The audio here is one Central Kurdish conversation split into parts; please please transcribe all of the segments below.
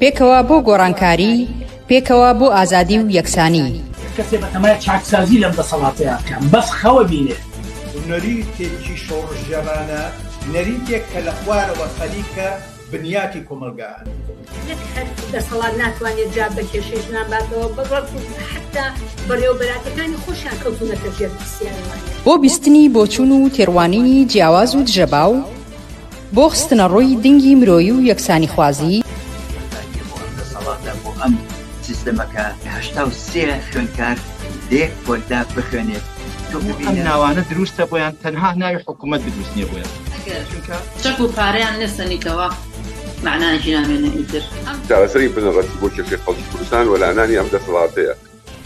پێکەوە بۆ گۆڕانکاری، پێکەوە بۆ ئازادی و یەکسانی. کەسێ بەتەمای چاکسازی لەم دەسەڵاتەیا بکا بەس خەوە بینێ. نەریتێکی شۆڕشگێڕانە، نەریتێک کە لە خوارەوە خەریکە بنیاتی کۆمەڵگا ئەنێت. نەک هەر دەسەڵات ناتوانێت جواب بە کێشەی ژنان باتەوە، بەڵکو حەتتا بەڕێوەبەراتەکانی خۆشیان کەوتوونەتە ژێر پرسیارەوە. بۆ بیستنی بۆچوون و تێڕوانینی جیاواز و دژەباو، بۆ خستنەڕووی دنگی مرۆیی و یەکسانیخوازی. کۆتاییە بۆ ئەم دەسەڵاتە، بۆ ئەم سیستەمە کە 83 خوێندکار لە یەک پۆلدا بخوێنێت. تۆ ئەم ببینە. ناوانە دروستە بۆیان تەنها ناوی حکومەت دروست نیە بۆیان. ئەگەر چونکە. چەک و پارەیان نەسەنیتەوە مەعنایەکی نامێنێ ئیتر. چارەسەری بنەڕەتی بۆ کێشەی خەڵکی کوردستان وەلانانی ئەم دەسەڵاتەیە.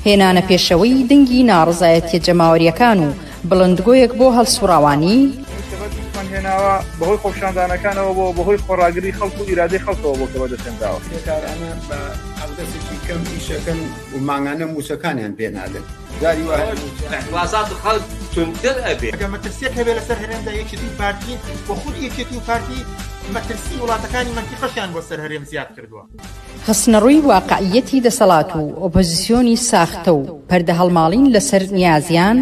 هێنانە پێشەوەی دەنگی ناڕەزایەتیە جەماوەریەکان و بڵندگۆیەک بۆ هەڵسوڕاوانی. ئەوەی کە بەدەستمان هێناوە بەهۆی خۆپیشاندانەکانەوە بووە، بەهۆی خۆڕاگری خەڵک و ئیرادەی خەڵکەوە بووە کە بەدەستهێنراوە. کرێکارانە بە حەقدەستێکی کەم ئیشەکەن و مانگانە مووچەکانیان پێ نادەن. جاری وا هەیە مووچە. ئیعتڕازات خەڵک توندتر ئەبێ. ئەگەر مەترسیەک هەبێ لەسەر هەرێمدا یەکێتی و پارتین و خودی یەکێتی و پارتی مەترسی وڵاتەکانی مەنتیقەشیان بۆ سەر هەرێم زیاد کردووە. خستنەڕووی واقعییەتی دەسەڵات و ئۆپۆزیسیۆنی ساختە و پەردەهەڵماڵین لەسەر نیازیان.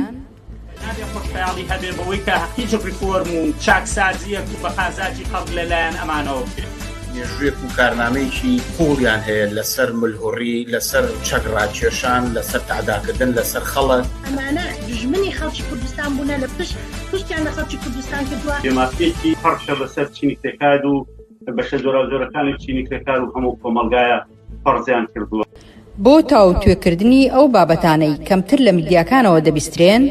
نابێ خۆشخەیاڵی هەبێ بەوەی کە هیچ ڕیفۆرم و چاکسازییەک و بە قازاجی خەڵک لە لایەن ئەمانەوە بکرێ. مێژوویەک و کارنامەیەکی قووڵیان هەیە لەسەر ملهوڕی، لەسەر چەک ڕاکێشان، لەسەر تەعداکردن لەسەر خەڵک. ئەمانە دوژمنی خەڵکی کوردستان بوونە لە پشت پشتیان لە خەڵکی کوردستان کردووە. بێمافییەکی پڕشە بەسەر چینی کرێکار و بەشە جۆراوجۆرەکانی چینی کرێکار و هەموو کۆمەڵگایە فەرزیان کردووە. بۆ تاوتوێکردنی ئەو بابەتانەی کەمتر لە میدیاکانەوە دەبیسترێن.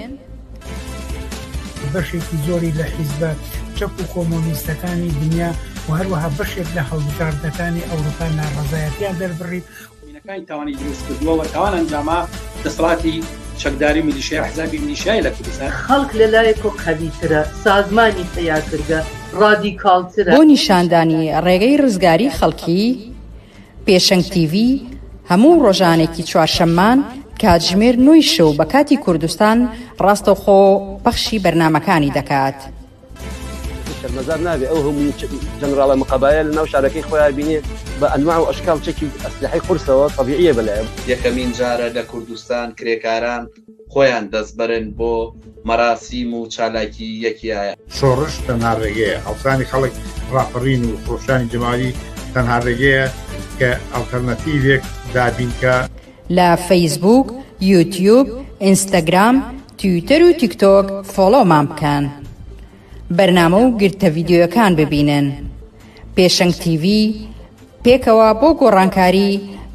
بەشێکی زۆری لە حیزبە چەپ و کۆمۆنیستەکانی دنیا و هەروەها بەشێک لە هەڵبژاردنەکانی ئەوروپا ناڕەزایەتیان دەربڕی. مینەکانی تاوانی دروست کردووە و تاوان ئەنجاما دەسەڵاتی چەکداری میلیشیا ئەحزابی میلیشیای لە کوردستان. خەڵک لە لایەکۆ قەویترە، سازمانی پەیا کردگە، ڕادیکاڵترە. بۆ نیشاندانی ڕێگەی ڕزگاری خەڵکی، پێشەنگ تیڤی هەموو ڕۆژانێکی چوارشەممان کاتژمێر نۆی شەو بە کاتی کوردستان ڕاستەوخۆ پەخشی بەرنامەکانی دەکات. شەرمەزار نابێ ئەو هەموو جەنراڵە مقەبایە لە ناو شارەکەی خۆیا بینێ بە ئەنواع و ئەشکال چەکی ئەسلحەی قورسەوە تەبیعیە بەلایە. یەکەمین جارە لە کوردستان کرێکاران خۆیان دەستبەرن بۆ مەراسیم و چالاکی یەکیایە. شۆڕش تەنها ڕێگەیە، هەڵسانی خەڵک، ڕاپەڕین و خرۆشانی جەماوەری تەنها ڕێگەیە کە ئەڵتەرناتیڤێک دابین کا. لە فەیسبووک، یوتیوب، ئینستاگرام، تویتەر و تیکتۆک فۆڵۆمان بکەن. بەرنامە و گرتە ڤیدیۆیەکان ببینن. پێشەنگ تیڤی، پێکەوە بۆ گۆڕانکاری،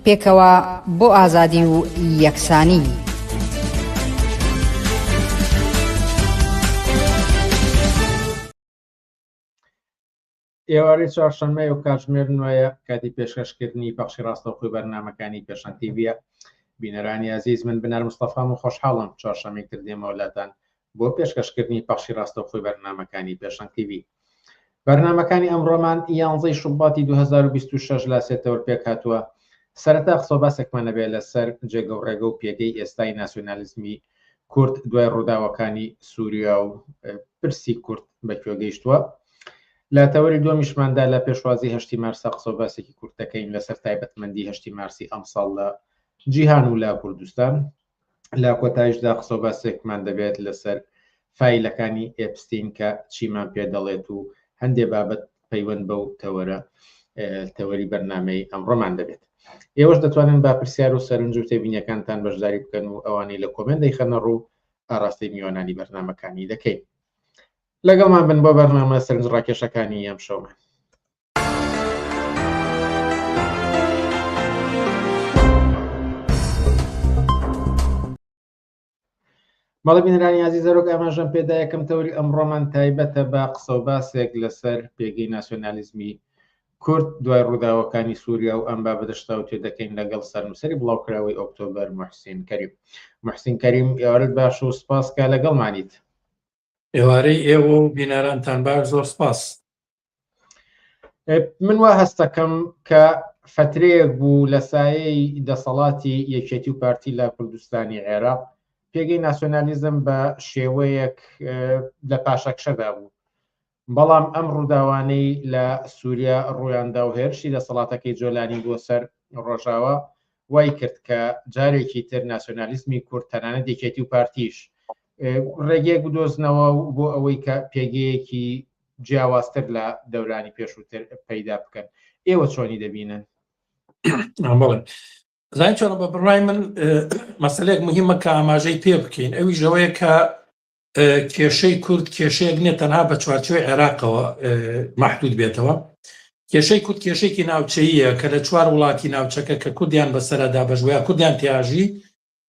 پێکەوە بۆ ئازادی و یەکسانی. ئێوارەی چوارشەممەیە و کاتژمێر نۆیە کاتی پێشکەشکردنی پەخشی ڕاستەوخۆی بەرنامەکانی پێشەنگ تیڤیە. بینەرانی ئازیز من بنار مستەفام و خۆشحاڵم چوارشەممەی تر دێمەوە لاتان بۆ پێشکەشکردنی پەخشی ڕاستەوخۆی بەرنامەکانی پێشەنگ تیڤی. بەرنامەکانی ئەمڕۆمان یانزەی شوباتی 2026 لە سێ تەوەر پێکهاتووە. سەرەتا قسە و باسێکمان ئەبێ لەسەر جێگە و ڕێگە و پێگەی ئێستای ناسیۆنالیزمی کورد دوای ڕووداوەکانی سووریا و پرسی کورد بە کوێ گەیشتووە. لە تەوەری دووەمیشماندا لە پێشوازی هەشتی مارسا قسە و باسێکی کورت دەکەین لەسەر تایبەتمەندی هەشتی مارسی ئەمساڵ لە جیهان و لە کوردستان. لە کۆتایشدا قسە و باسێکمان دەبێت لەسەر فایلەکانی ئێپستین کە چیمان پێ دەڵێت و هەندێ بابەت پەیوەند بەو تەوەرە تەوەری بەرنامەی ئەمڕۆمان دەبێت. ئێوەش دەتوانن با پرسیار و سەرنج و تێبینیەکانتان بەشداری بکەن و ئەوانەی لە کۆمێنت دەیخەنە ڕوو ئاراستەی میوانانی بەرنامەکانی دەکەین. لەگەڵمان بن بۆ بەرنامە سەرنجڕاکێشەکانی ئەمشەومان. بەڵێ بینەرانی ئازیز هەروەک ئاماژەم پێدا یەکەم تەوەری ئەمڕۆمان تایبەتە بە قسە و باسێک لەسەر پێگەی ناسیۆنالیزمی کورد دوای ڕووداوەکانی سووریا و ئەم بابەتەش تاوتوێ دەکەین لەگەڵ سەرنووسەری بڵاوکراوەی ئۆکتۆبەر موحسین کەریم. موحسین کەریم ئێوارەت باش و سپاس کە لەگەڵمانیت. ئێوارەی ئێوە و بینەرانتان باش زۆر سپاس. من وا هەستەکەم کە فترەیەک بوو لە سایەی دەسەڵاتی یەکێتی و پارتی لە کوردستانی عێراق پێگەی ناسیۆنالیزم بە شێوەیەک لە پاشەکشەدا بوو. بەڵام ئەم ڕووداوانەی لە سووریا ڕوویاندا و هێرشی دەسەڵاتەکەی جۆلانی بۆ سەر ڕۆژاوا وای کرد کە جارێکی تر ناسیۆنالیزمی کورد تەنانەت یەکێتی و پارتیش ڕێگەیەک بدۆزنەوە و بۆ ئەوەی کە پێگەیەکی جیاوازتر لە دەورانی پێشووتر پەیدا بکەن ئێوە چۆنی دەبینن؟ بەڵێ زانین چۆنە بە بڕای من مەسلێک مهمە کە ئاماژەی پێ بکەین ئەویش ئەوەیە کە کێشەی کورد کێشەیەک نیە تەنها بە چوارچێوەی عێراقەوە مەحدود بێتەوە کێشەی کورد کێشێکی ناوچەیە کە لە چوار وڵاتی ناوچەکە کە کوردیان بەسەردا دابەش بووە کوردیان تیاژی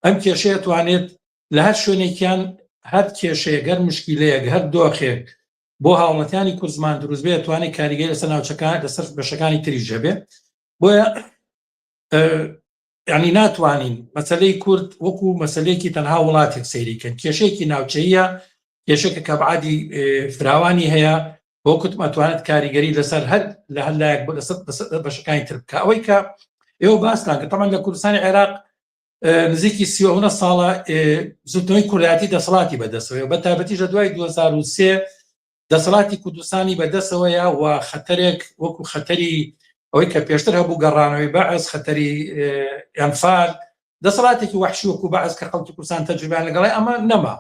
ئەم کێشەیە توانێت لە هەر شوێنێکیان هەر کێشەیەک هەر مشکیلەیەک هەر دۆخێک بۆ هاوڵەتیانی کوردزمان دروست بێت توانێت کاریگەری لەسەر ناوچەکان لەسەر بەشەکانی تریش هەبێ بۆیە یعنی ناتوانین مەسلەی کورد وەکو مەسلەیەکی تەنها وڵاتێک سەیری کەن کێشەیەکی ناوچەیە کێشەکە کە بەعادی فراوانی هەیە بۆ کوتم ئەتوانێت کاریگەری لەسەر هەر لە هەر لایەک بۆ لەسەر بەشەکانی تر بکە ئەوەی کە ئێوە باستان کە تەمان لە کوردستانی عێراق نزیکی 39 ساڵە بزوتنەوەی کوردایەتی دەسەڵاتی بەدەستەوەیە بە تایبەتیش لە دوای 2003 دەسەڵاتی کوردستانی بەدەستەوەیە و خەتەرێک وەکو خەتەری ئەوەی کە پێشتر هەبوو گەڕانەوەی بەعس خەتەری ئەنفال دەسەڵاتێکی وەحشی وەکو بەعس کە خەڵکی کوردستان تەجروبەیان لەگەڵی ئەمە نەما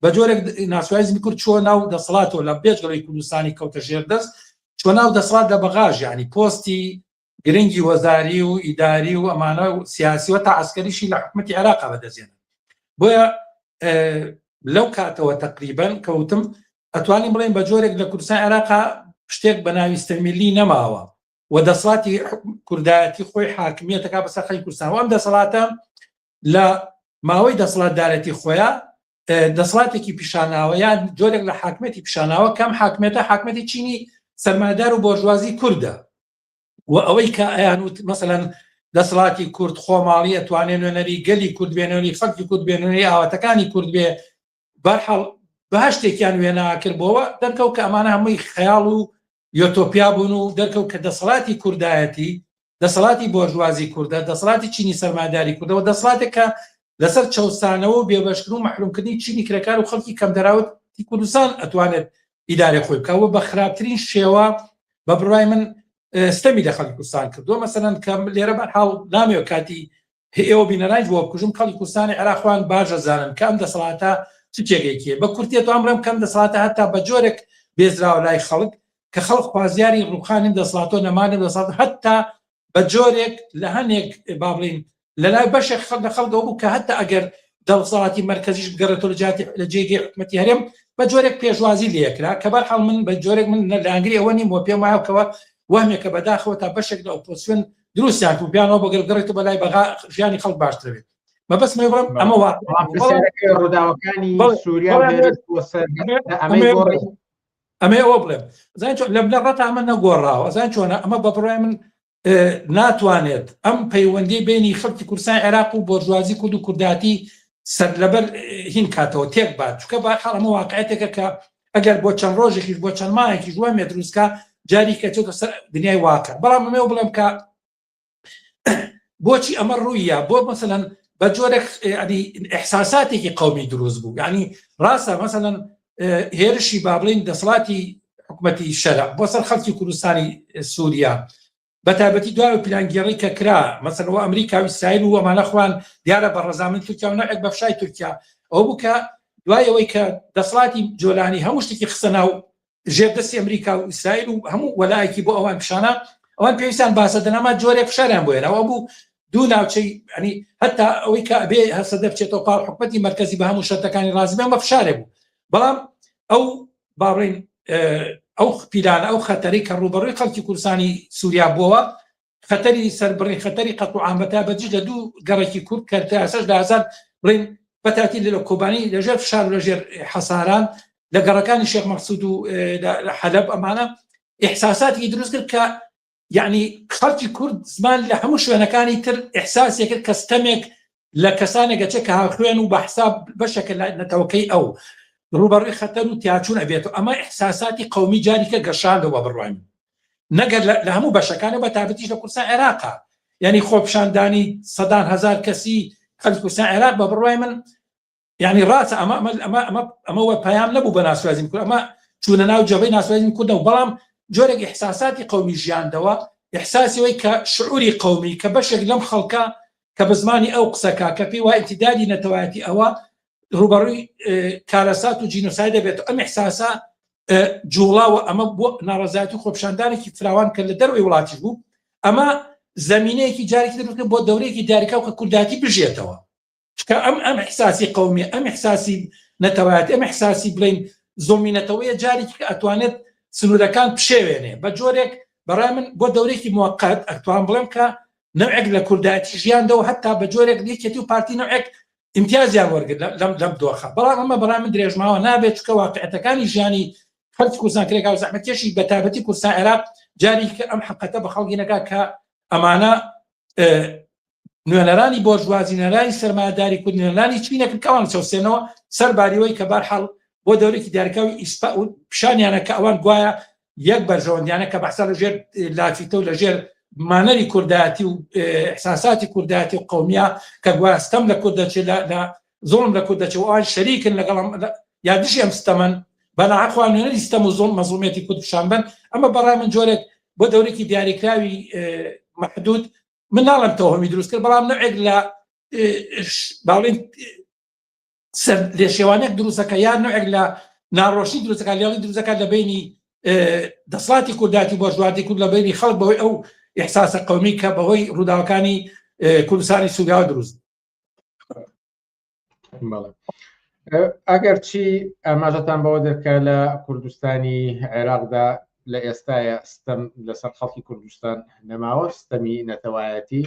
بە جۆرێک ناسیۆنالیزمی کورد چووە ناو دەسەڵاتەوە لە بێجگەڵی کوردستانی کەوتە ژێر دەست چوە ناو دەسەڵات لە بەغاژ یعنی پۆستی گرنگی وەزاری و ئیداری و ئەمانە و سیاسی و تا عسکەریشی لە حکومەتی عێراق بەدەستێنن بۆیە لەو کاتەوە تقریبن کەوتم ئەتوانین بڵێن بە جۆرێک لە کوردستان عێراق شتێک بە ناوی ستەمیلی نەماوە و دەسەڵاتی کوردایەتی خۆی حاکمیەتەکە بەسەر خەڵکی کوردستان و ئەم دەسەڵاتە لە ماوەی دەسەڵاتدارەتی خۆیان دەسەڵاتێکی پیشاناوە یان جۆرێک لە حاکمەتی پیشاناوە کەم حاکمێتە حاکمەتی چینی سەرمایدار و بۆرژوازی کوردە و ئەوەی کە ئەیان وت مەسەلەن دەسەڵاتی کورد خۆماڵی ئەتوانێ نوێنەری گەلی کورد بێ نوێنەری خەڵکی کورد بێ نوێنەری ئاواتەکانی کورد بێ بەرحاڵ بەهشتێکیان وێنا کردبەوە دەرکەوت کە ئەمانە هەمووی خەیاڵ و یۆتۆپیا بوون و دەرکەوت کە دەسەڵاتی کوردایەتی دەسەڵاتی بۆرژوازی کوردە دەسەڵاتی چینی سەرمایەداری کوردەوە دەسەڵاتێک کە لەسەر چەوسانەوە و بێبەشکردن و مەحرومکردنی چینی کرێکار و خەڵکی کەمدەراوەتی کوردستان ئەتوانێت ئیدارەی خۆی بکا و بە خراپترین شێوە بە بڕای من ستەمی لە خەڵکی کوردستان کردووە مەسەلەن کە لێرە بەرحاڵ نامەوێت کاتی ئێوە بینەرانیش بۆ بکوژم خەڵکی کوردستانی عێراق خۆیان باش ئەزانن کە ئەم دەسەڵاتە چ جێگەیەکی هەیە بە کورتی ئەتوانم بڵێم کە ئەم دەسەڵاتە هەتا بە جۆرێک بێزراوە لای خەڵک کە خەڵک خوازیاری ڕووخانی ئەم دەسەڵاتە و نەمانی ئەم دەسەڵاتە هەتا بە جۆرێک لە هەنێک با بڵین لە لای بەشێک خەڵک لە خەڵکەوە بوو کە هەتا ئەگەر دەسەڵاتی مەرکەزیش بگەڕێتەوە لە جیاتی لە جێگەی حکومەتی هەرێم بە جۆرێک پێشوازی لێکرا کە بەرحاڵ من بە جۆرێک من لەلایەنگری ئەوە نیم و پێم وایە کەەوە وەهمێکە بەداخەوە تا بەشێک لە ئۆپۆزسیۆن دروستیان کرد بیانەوە بۆ گەر بگەڕێتەوە بە لای بەغا ژیانی خەڵک باشتر بێت مەبەستم ئەوەیە بڵێم ئەمە وا بەڵام پرسیارەکەی ڕووداوەکانی سووریا و هێرش بۆ سەر ئەمەی گۆڕی ئەمەی ئەوە بڵێم زان چۆن لە بنەڕەتا ئەمە نەگۆڕاوە زان چۆنە ئەمە بە بڕای من ناتوانێت ئەم پەیوەندی بینی خەڵکی کوردستان عێراق و بۆرژوازی کورد و کورداتی سەر لەبەر هین کاتەوە تێک بات چکە بە حاڵ ئەمە واقعەتێکە کە ئەگەر بۆ چەند ڕۆژێکیش بۆ چەند مایەکیش وەمێ دروستکە جاری کە چێتە سەر دنیای واقع بەڵام ئەمەوە بڵێم کە بۆچی ئەمە ڕوویە بۆ مەسەلەن بە جۆرێک ینی ئەحساساتێکی قومی دروست بوو ینی ڕاستە مەسەلەن هێرشی با بڵین دەسەڵاتی حکوومەتی شەرع بۆ سەر خەڵکی کوردستانی سووریا بە تایبەتی دوای پلانگێڕی کە کرا مەسەلەوە ئەمریکا و ئیسرائیل و ئەمانە خوان دیارە بە ڕەزامەندی تورکیا و نەعێک بە فشای تورکیا ئەو بوو کە دوای ئەوەی کە دەسەڵاتی جۆلانی هەموو شتێکی خستە ناو ژێر دەستی ئەمریکا و ئیسرائیل و هەموو وەلایەکی بۆ ئەوان پیشانە ئەوان پێویستیان باسە دەناما جۆرێک فشاریان بۆ هێنا ئەوە بوو دوو ناوچەی ینی هەتا ئەوەی کە بێ هەسەدە بچێتەوە پاڵ حکومەتی مەرکەزی بە هەموو شەرتەکانی ڕازی بێ بە فشارێ بوو بەڵام ئەو باڵین ئەو پیلانە ئەو خەتەری کە ڕووبەڕووی خەڵکی کوردستانی سووریا بووەوە خەتەری سەربڕین خەتەری قەتڵ و عام بەتایبەتیش لە دوو گەڕەکی کورد کە تا ئێستاش لە هەزار بڵین بەتاتی لە کۆبانی لەژێر فشار و لەژێر حەساران لە گەڕەکانی شێخ مەقسود و لە حەلەب ئەمانە ئیحساساتێکی دروست کرد کە یعنی خەڵکی کورد زمان لە هەموو شوێنەکانی تر ئیحساسی کرد کە ستەمێک لە کەسانێک ئەچێت کە هاوخوێن و بە حساب بەشێکە لە نەتەوەکەی ئەو ڕووبەڕووی خەتەر و تیاچوون ئەبێت و ئەمە ئیحساساتی قەومی جاریکە گەشاندەوە بە بڕوای من نەگەر لە هەموو بەشەکان و بە تایبەتیش لە کوردستان عێراقا یعنی خۆپیشاندانی سەدان هەزار کەسی خەڵکی کوردستان عێراق بە بڕوای من یعنی ڕاستە ئەمە ئەمە ئەمە ئەمە ئەمە وە پەیام نەبوو بە ناسوازیم کورد ئەمە چوونە ناو جەبەی ناسیۆنالیزمی کوردەوە بەڵام جۆرێک ئیحساساتی قەومی ژیاندەوە ئیحساسی ئەوەی کە شعوری قەومی کە بەشێک لەم خەڵکە کە بە زمانی ئەو قسەکە کە پێی وایە ئیمتیدادی نەتەوایەتی ئەوە ڕوبەڕووی کارەسات و جینۆساید دەبێت ئەم ئیحساسە جوڵاوە ئەمە بۆ ناڕەزایەتی و خۆپیشاندانێکی فراوان کە لە دەرەوەی وڵاتیش بوو ئەمە زمینەیەکی جارێکی دروست کرد بۆ دەورەیەکی دیاریکراو کە کوردایەتی بژێتەوە چکە ئەم ئەم احساسی قومی ئەم احساسی نەتەوایەتی ئەم احساسی بڵین زۆمی نەتەوەیە جارێکی کە ئەتوانێت سنوورەکان پشێوێنێ بە جۆرێک بەڕای من بۆ دەورێکی موقت ئەتوان بڵێم کە نەوعێک لە کوردایەتی ژیاندەوە هەتا بە جۆرێک یەکێتی و پارتی نەوعێک ئیمتیازیان وەرگرت لەم لەم دۆخە بەڵام ئەمە بەڕای من درێژماوە نابێت چکە واقعەتەکانی ژیانی خەڵکی کوردستان کرێکار و زەحمەتکێشی بە تایبەتی کوردستان عێراق جاری کە ئەم حقەتە بە خەڵکی نەکا کە ئەمانە نوێنەرانی بۆرژوازی نوێنەرانی سەرمایەداری کورد نوێنەرانی چینێکن کە ئەوان چەوسێنەوە سەر باریەوەی کە بارحاڵ بۆ دەورێکی دیاریکراوی ئیسپا و پیشانیانە کە ئەوان گوایە یەک بەرژەوەندیانە کە بەحسا لەژێر لافیتە و لەژێر مانەری کوردایەتی و ئیحساساتی کوردایەتی و قومیە کە گوایە ستەم لە کورد دەچێت لە زوڵم لە کورد دەچێت و ئەوان شەریکن لەگەڵ یا دژی ئەم ستەمەن بەناحەق خۆیان نوێنەری ستەم و زوڵم مەزڵومیەتی کورد پیشان بەن ئەمە بەڕای من جۆرێک بۆ دەورێکی دیاریکراوی مەحدود من ناڵێم تەوهمی دروست کرد بەڵام نەوعێک لە باڵین سەر لێشێوانێک دروستەکە یان نوعێک لە ناڕۆشنی دروستەکە لێڵی دروستەکە لە بینی دەسڵاتی کورداتی بۆرژوازی کورد لە بینی خەڵک بەهۆی ئەو ئیحساسە قەومی کە بەهۆی ڕووداوەکانی کوردستانی سووریاوە دروست ئەگەر چی ئاماژەتان بەوە دەکە لە کوردستانی عێراقدا لە ئێستاە ستەم لەسەر خەڵکی کوردستان نەماوە ستەمی نەتەوایەتی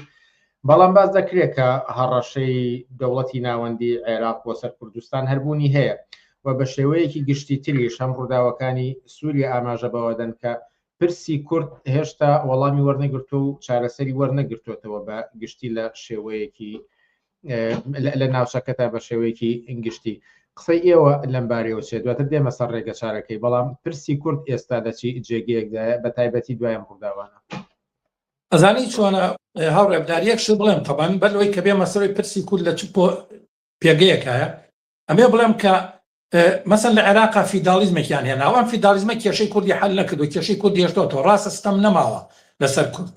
بەڵام باس دەکرێت کە هەڕەشەی دەوڵەتی ناوەندی عێراق بۆ سەر کوردستان هەربوونی هەیە و بە شێوەیەکی گشتی تریش هەم ڕووداوەکانی سووریا ئاماژە بەوەدەن کە پرسی کورد هێشتا وەڵامی وەرنەگرتووە و چارەسەری وەرنەگرتووەتەوە بە گشتی لە شێوەیەکی لە ناوچەکەدا بە شێوەیەکی گشتی قسەی ئێوە لەم بارەیەوە چیە دواتر دێمە سەر ڕێگە چارەکەی بەڵام پرسی کورد ئێستا لە چی جێگەیەکدایە بە تایبەتی دوای ئەم ڕووداوانە ئەزانی چۆنە هاوڕێ بدار یەک شت بڵێم تەبان بەر لەوەی کە بێمە سەرەوەی پرسی کورد لە چ پێگەیەکایە ئەمێ بڵێم کە مەسەن لە عێراقا فیداڵیزمێکیان هێناوە ئەم فیداڵیزمە کێشەی کوردی حل نەکردو کێشەی کوردی هێشتۆتەوە ڕاستە ستەم نەماوە لەسەر کورد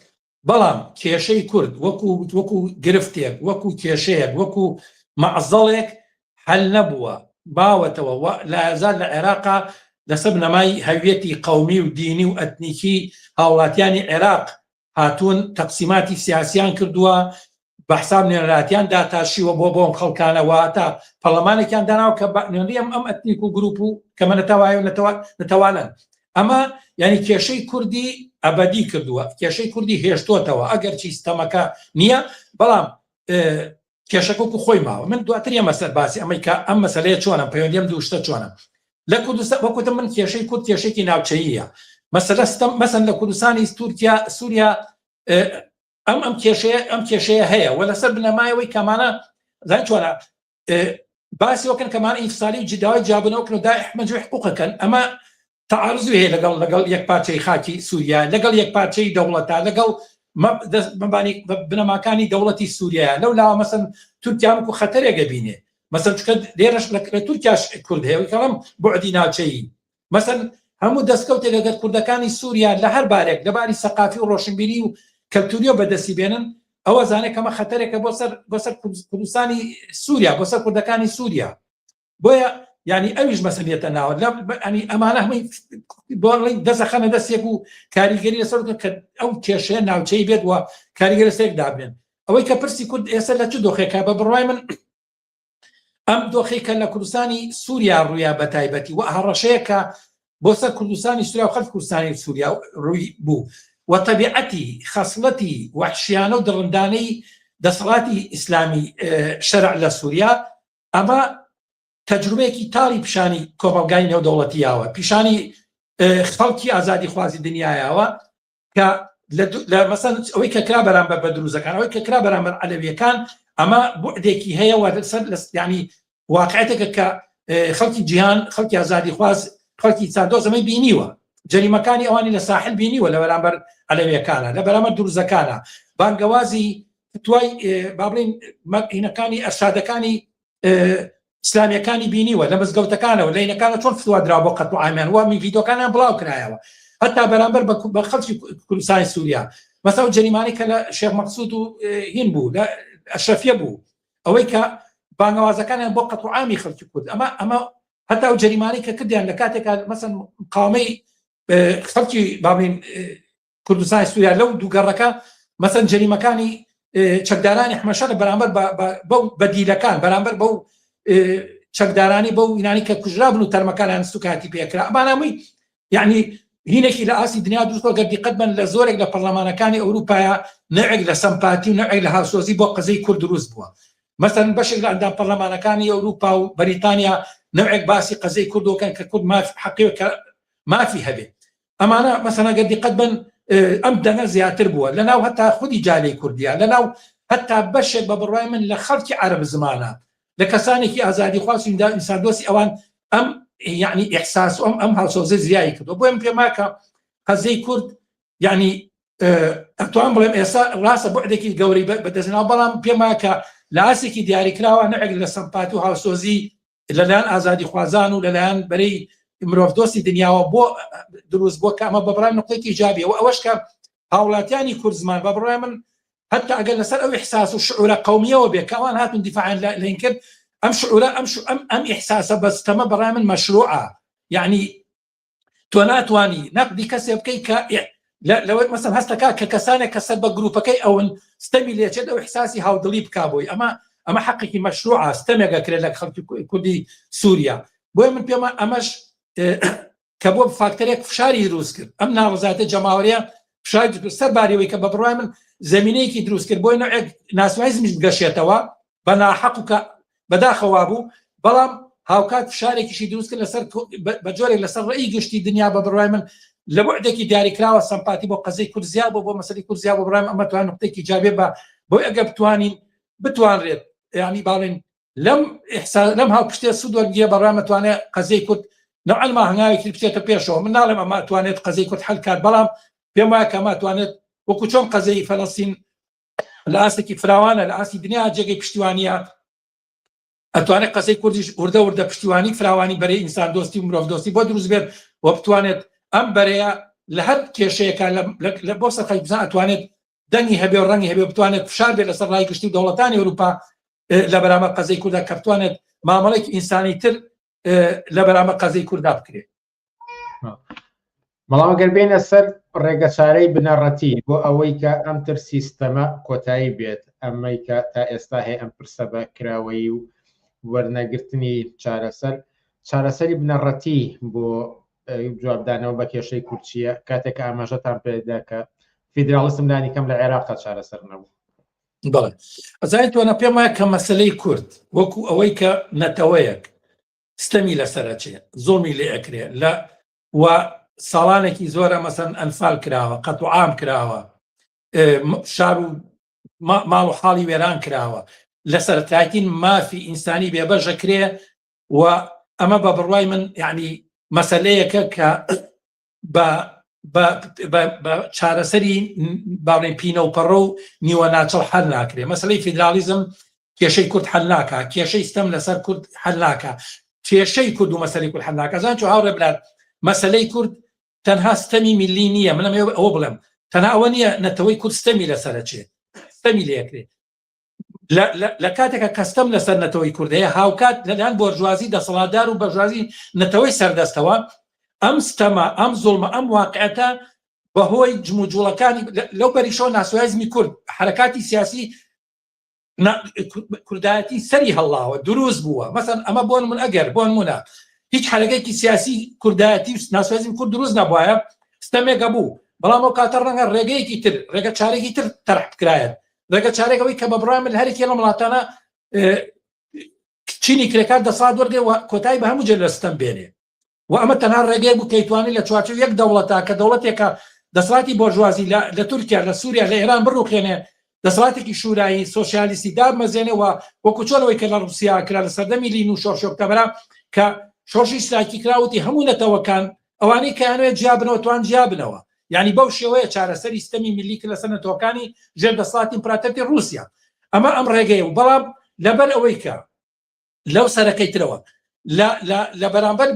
بەڵام کێشەی کورد وەکو وەکو گرفتێک وەکو کێشەیەک وەکو مەعزەڵێک حل نەبووە باوەتەوە و لایەزال لە عێراقا لەسەر بنەمای هەویەتی قەومی و دینی و ئەتنیکی هاوڵاتیانی عێراق هاتوون تەقسیماتی سیاسیان کردووە بە حساب نوێنەراتیان داتاشیوە بۆ بۆم خەڵکانە واتە پەڕلەمانێکیان داناوە کە نوێنەری ئەم ئەم ئەتنیک و گروپ و کەمە نەتەوایە و نەتەوە نەتەوانەن ئەمە یعنی کێشەی کوردی ئەبەدی کردووە کێشەی کوردی هێشتۆتەوە ئەگەرچی ستەمەکە نییە بەڵام کێشەکە وەکو خۆی ماوە من دواتر یەمە سەر باسی ئەمەی کە ئەم مەسەلەیە چۆنە پەیوەندی ئەم دوو شتە چۆنە لە کوردستان وەکوتم من کێشەی کورد کێشێکی ناوچەییە مەسەلە ستەم مەسەن لە کوردستانی تورکیا سووریا ئەم ئەم کێشەیە ئەم کێشەیە هەیە و لەسەر بنەمایەوەی کەمانە زان چۆنە باسی وەکەن کەمانە ئینفسالی و جداوای جیابوونەوە کردن و دای مەجموعی حقوقەکەن ئەمە تەعارزی هەیە لەگەڵ لەگەڵ یەک پارچەی خاکی سووریا لەگەڵ یەک پارچەی دەوڵەتە لەگەڵ مەبانی بنەماکانی دەوڵەتی سووریایە لەو لاوە مەسەن تورکیا وەکو خەتەرێک ئەبینێ مەسەن چونکە لێرەش لە تورکیاش کورد هەیە وەکەڵم بوعدی ناوچەیی مەسەن هەموو دەستکەوتێک ئەگەر کوردەکانی سووریا لە هەر بارێک لە باری سەقافی و ڕۆشنبیری و کەلتوریەوە بەدەستی بێنن ئەوە زانێت کەمە خەتەرێکە بۆ سەر بۆ سەر کوردستانی سووریا بۆ سەر کوردەکانی سووریا بۆیە یعنی ئەویش مەسەلیەتە ناوە لە ینی ئەمانە هەمووی بۆڵی دەسەخەنە دەستێک و کاریگەری لەسەر بکەن کە ئەو کێشەیە ناوچەی بێت و کاریگەری لەسەر یەک دابنێن ئەوەی کە پرسی کورد ئێستا لە چ دۆخێکە بە بڕوای من ئەم دۆخی کە لە کوردستانی سووریا ڕوویا بە تایبەتی و هەڕەشەیە کە بۆ سەر کوردستانی سووریا و خەڵکی کوردستانی سووریا ڕووی بوو و تەبیعەتی خەسڵەتی وەحشیانە و دڕندانەی دەسەڵاتی ئیسلامی شەرع لە سووریا ئەمە تەجروبەیەکی تاڵی پیشانی کۆمەڵگای نێودەوڵەتی یاوە پیشانی خەڵکی ئازادیخوازی دنیایەوە کە لە مەسەن ئەوەی کە کرا بەرامبەر بە دروزەکان ئەوەی کە کرا بەرامبەر عەلەویەکان ئەمە بوعدێکی هەیە و سەر لە ینی واقعەتێکە کە خەڵکی جیهان خەڵکی ئازادیخواز خەڵکی چاندۆز ئەمەی بینیوە جەریمەکانی ئەوانی لە ساحل بینیوە لە بەرامبەر عەلەویەکانە لە بەرامبەر دروزەکانە بانگەوازی توای با بڵین مەکینەکانی ئەرشادەکانی. ئیسلامیەکانی بینیوە لە مزگەوتەکانەوە لەینەکانە چۆن فتوا درا بۆ قەتڵ عامیان و ڤیدۆکانیان بڵاو کرایەوە هەتا بەرامبەر بە خەڵکی کوردستانی سووریا مەسا و جەریمانەی کە لە شێخ مەقسود و هین بوو لە ئەشرەفیە بوو ئەوەی کە بانگەوازەکانیان بۆ قەتڵ عامی خەڵکی کورد ئەمە ئەمە هەتا و جەریمانەی کە کردیان لە کاتێکا مەسەن قامەی خەڵکی باڵین کوردستانی سووریا لەو دوو گەڕەکە مەسەن جەریمەکانی چەکدارانی حمەشە لە بەرامبەر بەو بەدیلەکان بەرامبەر بەو چەکدارانی بەو ئینانی کە کوژرابن و تەرمەکانیان سوکاتی پێکرا ئەمانەمووی یعنی هینێکی لە ئاستی دنیا دروست گەر دیقەت بن لە زۆرێک لە پەرلەمانەکانی ئەوروپایە نەعێک لە سەمپاتی و نەعێک لە هاوسۆزی بۆ قەزەی کورد دروست بووە مەسەن بەشێک لە ئەندام پەرلەمانەکانی ئەوروپا و بەریتانیا نەوێک باسی قەزەی کوردەکەن کە کورد ماف حەقی کە مافی هەبێت ئەمانە مەسەلەن گەر دیقەت بن ئەم دەنگە زیاتر بووە لەناو هەتا خودی جالەی کوردیا لەناو هەتا بەشێک بە بڕوای من لە خەڵکی عەرەب زمانە لە کەسانێکی ئازادی خواست و ئینسان دۆستی ئەوان ئەم یعنی ئیحساس ئەم ئەم هاوسۆزە زیایی کردو بۆیم پێماکە قەزەی کورد یعنی ئەتوان بڵێم ئێستا ڕاستە بەعدێکی گەورەی بەدەستناو بەڵام پێماکە لە ئاسێکی دیاریکراوە نەعێک لە سەمپات و هاوسۆزی لەلایەن ئازادیخوازان و لەلایەن بەرەی مرۆڤدۆستی دنیاوە بۆ دروست بۆ کە ئەمە بە بڕای نقطەیەکی ئیجابیە و ئەوەش کە هاوڵاتیانی کورد زمان بە بڕای من حتی ئەگەر لەسەر ئەو ئیحساس و شعورە قومیەوە بێ کە ئەوان هاتون دیفاعیان لێن کرد ئەم شعورە ئەم ئەم ئەم ئیحساسە بەستەمە بەڕای من مەشروعە یعنی تۆ ناتوانی نەقدی کەسێ بکەی کە لەوەی مەسەن هەستەکە کە کەسانێک کە سەر بە گروپەکەی ئەون ستەمی لێچێت ئەو احساسی هاودڵی بک بۆی ئەمە ئەمە حەقێکی مەشروعە ستەمێک ئەکرێت لە خەڵکی کوردی سووریا بۆیە من پێمە ئەمەش کە بۆ فاکتەرێک فشاری دروست کرد ئەم ناڕزاتە جەماوەریە فشاری دروست کرد سەر باریەوەی کە بە بڕوای من زمینەیەکی دروست کرد بۆی نوعێک ناسیۆنالیزمیش بگەشێتەوە بە ناحەق و کە بەداخەوە بوو بەڵام هاوکات فشارێکیشی دروست کرد لەسەر بە جۆرێک لەسەر ڕێی گشتی دنیا بە بڕوای من لە بەعدێکی دیاریکراوە سەمپاتی بۆ قەزەی کورد زیاد بۆ بۆ مەسەلی کورد زیاد بۆ بڕایم ئەمە توان نقطەیەکی جابێ بە بۆی ئەگەر بتوانین بتوانرێت ینی باڵێن لەم ئیحساس لەم هاوپشتێ سوود وەرگێ بەڕام ئەتوانێت قەزەی کورد نەوعەن ما هەنگاوێکی بچێتە پێشەوە من ناڵێم ئەمە ئەتوانێت قەزەی کورد حل کات بەڵام پێم وایە کە ئەمە ئەتوانێت وەکو چۆن قەزەی فەلەستین لە ئاستێکی فراوانە لە ئاستی دنیا جێگەی پشتیوانیە ئەتوانێت قەزەی کوردیش وردە وردە پشتیوانی فراوانی بەرەی ئینسان دۆستی و مرۆڤ دۆستی بۆ دروست بێت و بتوانێت ئەم بەرەیە لە هەر کێشەیەکە لە بۆ سەر خەڵکی بزان ئەتوانێت دەنگی هەبێ و ڕەنگی هەبێ بتوانێت فشار بێت لەسەر ڕای گشتی و دەوڵەتانی ئەوروپا لە بەرامبەر قەزەی کووردا کە بتوانێت مامەڵێکی ئینسانی تر لە بەرامبەر قەزەی کووردا بکرێت. بەڵام گەر بێنە سەر ڕێگەچارەی بنەڕەتی بۆ ئەوەی کە ئەم تر سیستەمە کۆتایی بێت ئەمەی کە تا ئێستا هەیە ئەم پرسە بە کراوەیی و وەرنەگرتنی چارەسەر چارەسەری بنەڕەتی بۆ جوابدانەوە بە کێشەی کورد چییە کاتێک کە ئاماژەتان پێدا کە فیدراڵیسم لانی کەم لە عێراقا چارەسەر نەبوو بەڵێ ئەزانیت تۆ پێم وایە کە مەسلەی کورد وەکو ئەوەی کە نەتەوەیەک ستەمی لەسەرەچێ زۆڵمی لێ ئەکرێ لە و ساڵانێکی زۆرە مەسەن ئەنفال کراوە قەت و عام کراوە شار و ماڵ و حاڵی وێران کراوە لە سەرەتایتین مافی ئینسانی بێبەشەکرێ و ئەمە بە بڕوای من یعنی مەسلەیەکە کە بە بە چارەسەری باڵێن پینە و پەڕە و نیوە ناچڵ حل ناکرێ مەسلەی فیدرالیزم کێشەی کورد حل ناکا کێشەی ستەم لەسەر کورد حل ناکا کێشەی کورد و مەسەلی کورد حل ناکا زان چۆ هاوڕێ بلات مەسلەی کورد تەنها ستەمی میلی نییە منم ئەوە بڵێم تەنها ئەوە نییە نەتەوەی کورد ستەمی لەسەرەچێ ستەمی لەکرێ لە کاتێکا کە ستەم لەسەر نەتەوەی کورد هەیە هاوکات لەلایەن بۆرژوازی دەسەڵاتدار و بەرژوازی نەتەوەی سەردەستەوە ئەم ستەمە ئەم زوڵمە ئەم واقعەتە بەهۆی جموجوڵەکانی لەو بەریشەوە ناسیۆنالیزمی کورد حرکاتی سیاسی کوردایەتی سەری هەڵاوە دروست بووە مەسەن ئەمە بۆن من ئەگەر بۆن منە هیچ حرەکەێکی سیاسی کوردایەتی و ناسیۆنالیزمی کورد دروست نەبوایە ستەمێکە بوو بەڵام ئەو کاتە ڕەنگە ڕێگەیەکی تر ڕێگە چارێکی تر تەرح بکرایەت ڕێگە چارێک ئەوەی کە بە بڕای من هەرێکی لەم وڵاتانە چینی کرێکار دەسەڵات وەرگێ و کۆتایی بە هەموو جێ لە ستەم بێنێ و ئەمە تەنها ڕێگەیە بوو کەیتوانی لە چوارچێوەی یەک دەوڵەتە کە دەوڵەتێکە دەسەڵاتی بۆرژوازی لە تورکیا لە سووریا لە ئێران بڕوخێنێ دەسەڵاتێکی شورایی سۆسیالیستی دابمەزێنێ و وەکو چۆن ئەوەی کە لە ڕوسیا کرا لە سەردەمی لین و شۆڕشی ئۆکتۆبەرا کە شۆڕشی ئیسلاکی کراوتی هەموو نەتەوەکان ئەوانەی کە یانەوێت جیابنەوە توان جیابنەوە یعنی بەو شێوەیە چارەسەری ستەمی میللی کرد لەسەر نەتەوەکانی ژێر دەسەڵاتی ئیمپراتۆریەتی ڕووسیا ئەمە ئەم ڕێگەیە و بەڵام لەبەر ئەوەی کە. لەو سەرەکەی ترەوە لە بەرامبەر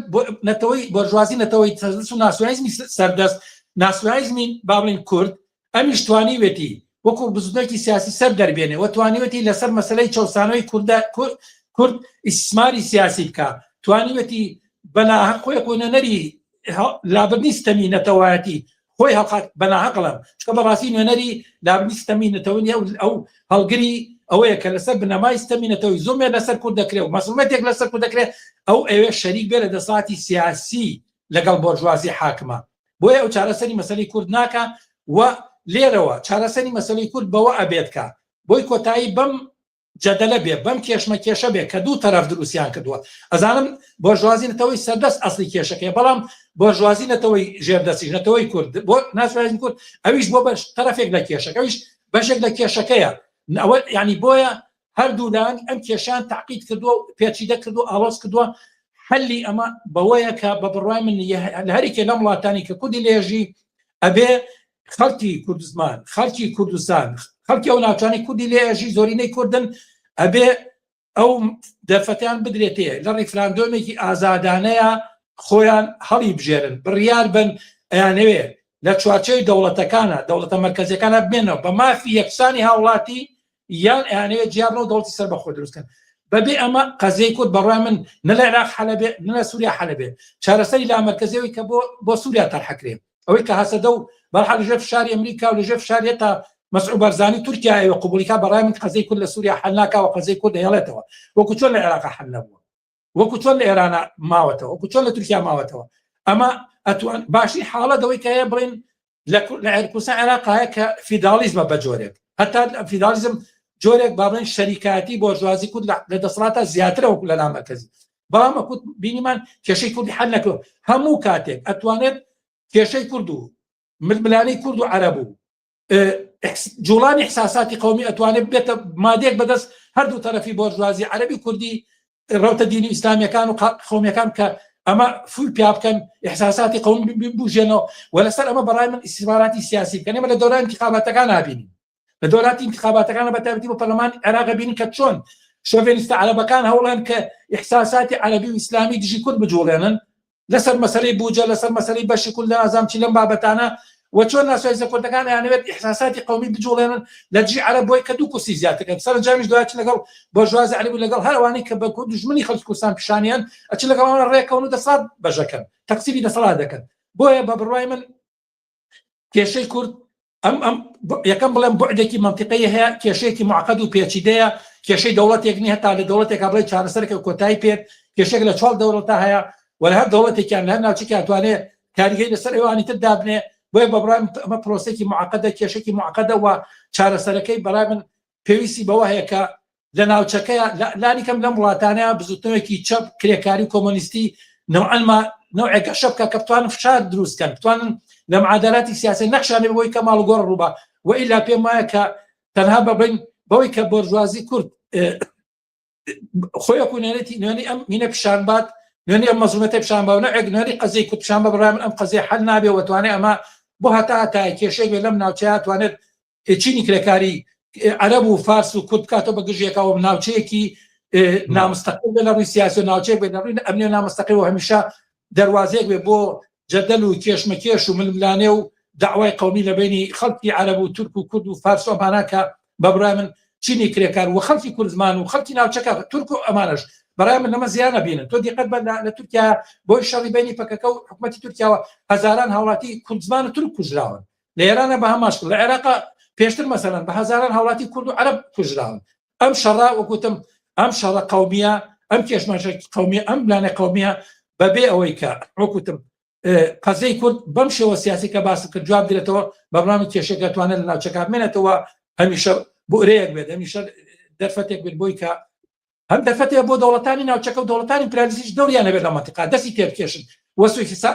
نەتەوەی بۆرژوازی نەتەوەی سەردەست و ناسیۆنالیزمی سەردەست ناسیۆنالیزمی با بڵێین کورد ئەمیش توانیوێتی وەکو بزوتنەوەکی سیاسی سەر دەربێنێ و توانیوێتی لەسەر مەسلەی چەوسانەوەی کوردە کورد ئیسماری سیاسی بکە توانیوێتی بەناهەق خۆی نوێنەری لابردنی ستەمی نەتەوایەتی خۆی هەڵخات بەناهەقڵم چکە بەڕاستی نوێنەری لابردنی ستەمی نەتەوە نیە ئەو هەڵگری ئەوەیە کە لەسەر بنەمای ستەمی نەتەوەی زۆمێ لەسەر کورد دەکرێت و مەسڵمەتێک لەسەر کورد دەکرێت ئەو ئەوێ شەریک بێ لە دەسەڵاتی سیاسی لەگەڵ بۆرژوازی حاکمە بۆیە ئەو چارەسەری مەسەلەی کورد ناکا و لێرەوە چارەسەری مەسەلەی کورد بەوە ئەبێت کە بۆی کۆتایی بەم جەدەلە بێ بەم کێشمە کێشە بێ کە دوو تەرەف دروستیان کردووە ئەزانم بۆرژوازی نەتەوەی سەردەست ئەسلی کێشەکەی بەڵام بۆرژوازی نەتەوەی ژێردەستیش نەتەوەی کورد بۆ ناسیۆنالیزمی کورد ئەویش بۆ بەش تەرەفێک لە کێشەکە ئەویش بەشێک لە کێشەکەیە ئەوە یعنی بۆیە هەردوو لایەن ئەم کێشان تاقید کردووە و پێچیدە کردو ئاڵۆز کردووە حەلی ئەمە بەوەیە کە بە بڕوای من لە هەریکێ لەم وڵاتانی کە کوردی لێژی ئەبێ خەڵکی کوردستان خەڵکی کوردستان خەڵکی ئەو ناوچانی کوردی لێژی زۆرینەی کوردن ئەبێ ئەو دەرفەتیان بدرێتێ لە ڕیفراندۆمێکی ئازادانەیە خۆیان هەڵی بژێرن بڕیار بن ئەیانەوێ لە چوارچەوەی دەوڵەتەکانە دەوڵەتە مەرکەزیەکانە بمێنەوە بە مافی یەکسانی هاوڵاتی یان ئەیانەوێت جیابن و دەوڵەتی سەربەخۆ دروست کەن. بەبێ ئەمە قەزیەی کورد بەڕای من نە لە عێراق حەلە بێ نە لە سووریا حەلە بێ. چارەسەری لامەرکەزی ئەوەی کە بۆ بۆ سووریا تەرحە کرێ ئەوەی کە هەسەدە و بەرحاڵ لەژێر فشاری ئەمریکا و لەژێر فشاری هەتا مەسعود بارزانی تورکیا ئەوێ قبوڵی کا بەڕای من قەزیەی کورد لە سووریا حەل ناکا و قەزیەی کورد دەهێڵێتەوە وەکو چۆن لە عێراق حەل نەبووە. وەکو چۆن لە ئێرانە ماوەتەوە وەکو چۆن لە تورکیا ماوەتەوە ئەمە ئەتوان باشی حاڵەت ئەوەی کە هەیە بڵێن لە لە کوردستان عێراق هەیە کە فیداڵیزمە بە جۆرێک هەتا فیداڵیزم جۆرێک با بڵێن شەریکایەتی بۆرژوازی کورد لە دەسەڵاتە زیاترە وەکو لە لامەرکەزی بەڵام وەکو بینیمان کێشەی کوردی حل نەکرد هەموو کاتێک ئەتوانێت کێشەی کورد و ململانێی کورد و عەرەب و جوڵانی احساساتی قومی ئەتوانێت بێتە مادەیەک بەدەست هەردوو تەرەفی بۆرژوازی عەربی کوردی ڕەوتە دینی ئیسلامیەکان و قومیەکان کە ئەمە فول پیا بکەن احساساتی قوم بژێنەوە و لەسەر ئەمە بەڕای من ئیسیماراتی سیاسی بکەن ئێمە لە دەوران انتخاباتەکان نابینین لە دەوراتی انتخاباتەکان بە تایبەتی بۆ پەرلەمان عێراق بینین کە چۆن شۆڤێنیستە عەرەبەکان هەوڵێن کە احساساتی عەربی و ئیسلامی دژی کورد بجوڵێنن لەسەر مەسەلەی بوجە، لەسەر مەسەلەی بەشی کورد لە نازانم چی لەم بابەتانە و چۆن ناسیۆنالیستە کوردەکان ئەیانەوێت ئیحساساتی قەومی بجوڵێنن لە دژی عەرەب بۆی کە دوو کورسی زیاتر کەن سەرەنجامیش دوای ئەچن لەگەڵ بۆرژوازی عەرەبی و لەگەڵ هەر ئەوانەی کە بە دوژمنی خەڵکی کوردستان پیشانیان ئەچن لەگەڵ ئەوانە ڕێکەون و دەسەڵات بەشەکەن تەقسیمی دەسەڵات دەکەن بۆیە بە بڕوای من کێشەی کورد ئەم ئەم یەکەم بڵێم بعدێکی منطقی هەیە کێشەیەکی معقد و پێچیدەیە کێشەی دەوڵەتێک نییە تا لە دەوڵەتێکا بڵێ چارەسەرێک کۆتایی پێت کێشێک لە چوار دەوڵەتە هەیە و لە هەر دەوڵەتێکیان لە هەر ناوچێکیان توانێت کاریگەری لەسەر ئەوانی تر دابنێ بۆیە بە بڕای ئەمە پرۆسێکی معقدە کێشێکی معقدە و چارەسەرەکەی بەڕای من پێویستی بەوە هەیە کە لە ناوچەکەیا لانی کەم لەم وڵاتانەیا بزوتنەوەیەکی چەپ کرێکاری و کۆمۆنیستی نەوعەن ما نەوعێک گەشە بکە کە بتوانن فشار دروست کەن بتوانن لە معادلاتی سیاسی نەخشان هەبێ بۆی کە ماڵ و گۆڕ ڕووبا و ئیلا پێم وایە کە تەنها بەبین بەوەی کە بۆرژوازی کورد خۆی وەکو نوێنەتی نوێنی ئەم مینە پیشان بات نوێنی ئەم مەزڵومەتە پیشان با و نەوعێک نوێنی قەزیەی کورد پیشان بە بڕای من ئەم قەزیە حەل نابێ و توانێ ئەمە بۆ هەتا هەتایە کێشەیەک بێ لەم ناوچەیە توانێت چینی کرێکاری عەرەب و فارس و کورد بکاتەوە بە گژێکەوە ناوچەیەکی نامستەقل بێ لە ڕووی سیاسی و ناوچەیەک بێ لە ڕووی ئەمنی و نامستەقل و هەمیشە دەروازەیەک بێ بۆ جەدەل و کێشمەکێش و ململانێ و داوای قومی لە بینی خەڵکی عەرەب و تورک و کورد و فارس و ئەمانە کە بە بڕای من چینی کرێکار و خەڵکی کوردزمان و خەڵکی ناوچەکە تورک و ئەمانەش بەڕای من لەمە زیان نەبینن تۆ دیقەت بە لە تورکیا بۆی شەڕی بینی پەکەکە و حکوومەتی تورکیاوە هەزاران هاوڵاتی کوردزمان و تورک کوژراون لە ئێرانە بە هەمان شکڵ لە عێراق پێشتر مەسەلەن بە هەزاران هاوڵاتی کورد و عەرەب کوژراون ئەم شەڕە وەکوتم ئەم شەڕە قومیە ئەم کێشمەشە قومیە ئەم بلانە قومیە بەبێ ئەوەی کە وەکوتم قەزەی کورد بەم شێوە سیاسی کە باس کرد جواب درێتەوە بە بڕام کێشەکە توانێت لە ناوچەکە بمێنێتەوە هەمیشە بۆرەیەک بێت هەمیشە دەرفەتێک بێت بۆی کە هەم دەرفەتێک بۆ دەوڵەتانی ناوچەکە و دەوڵەتانی ئیمپریالیستیش دەوریان هەبێت لە مەنتیقا دەستی تێبکێشن و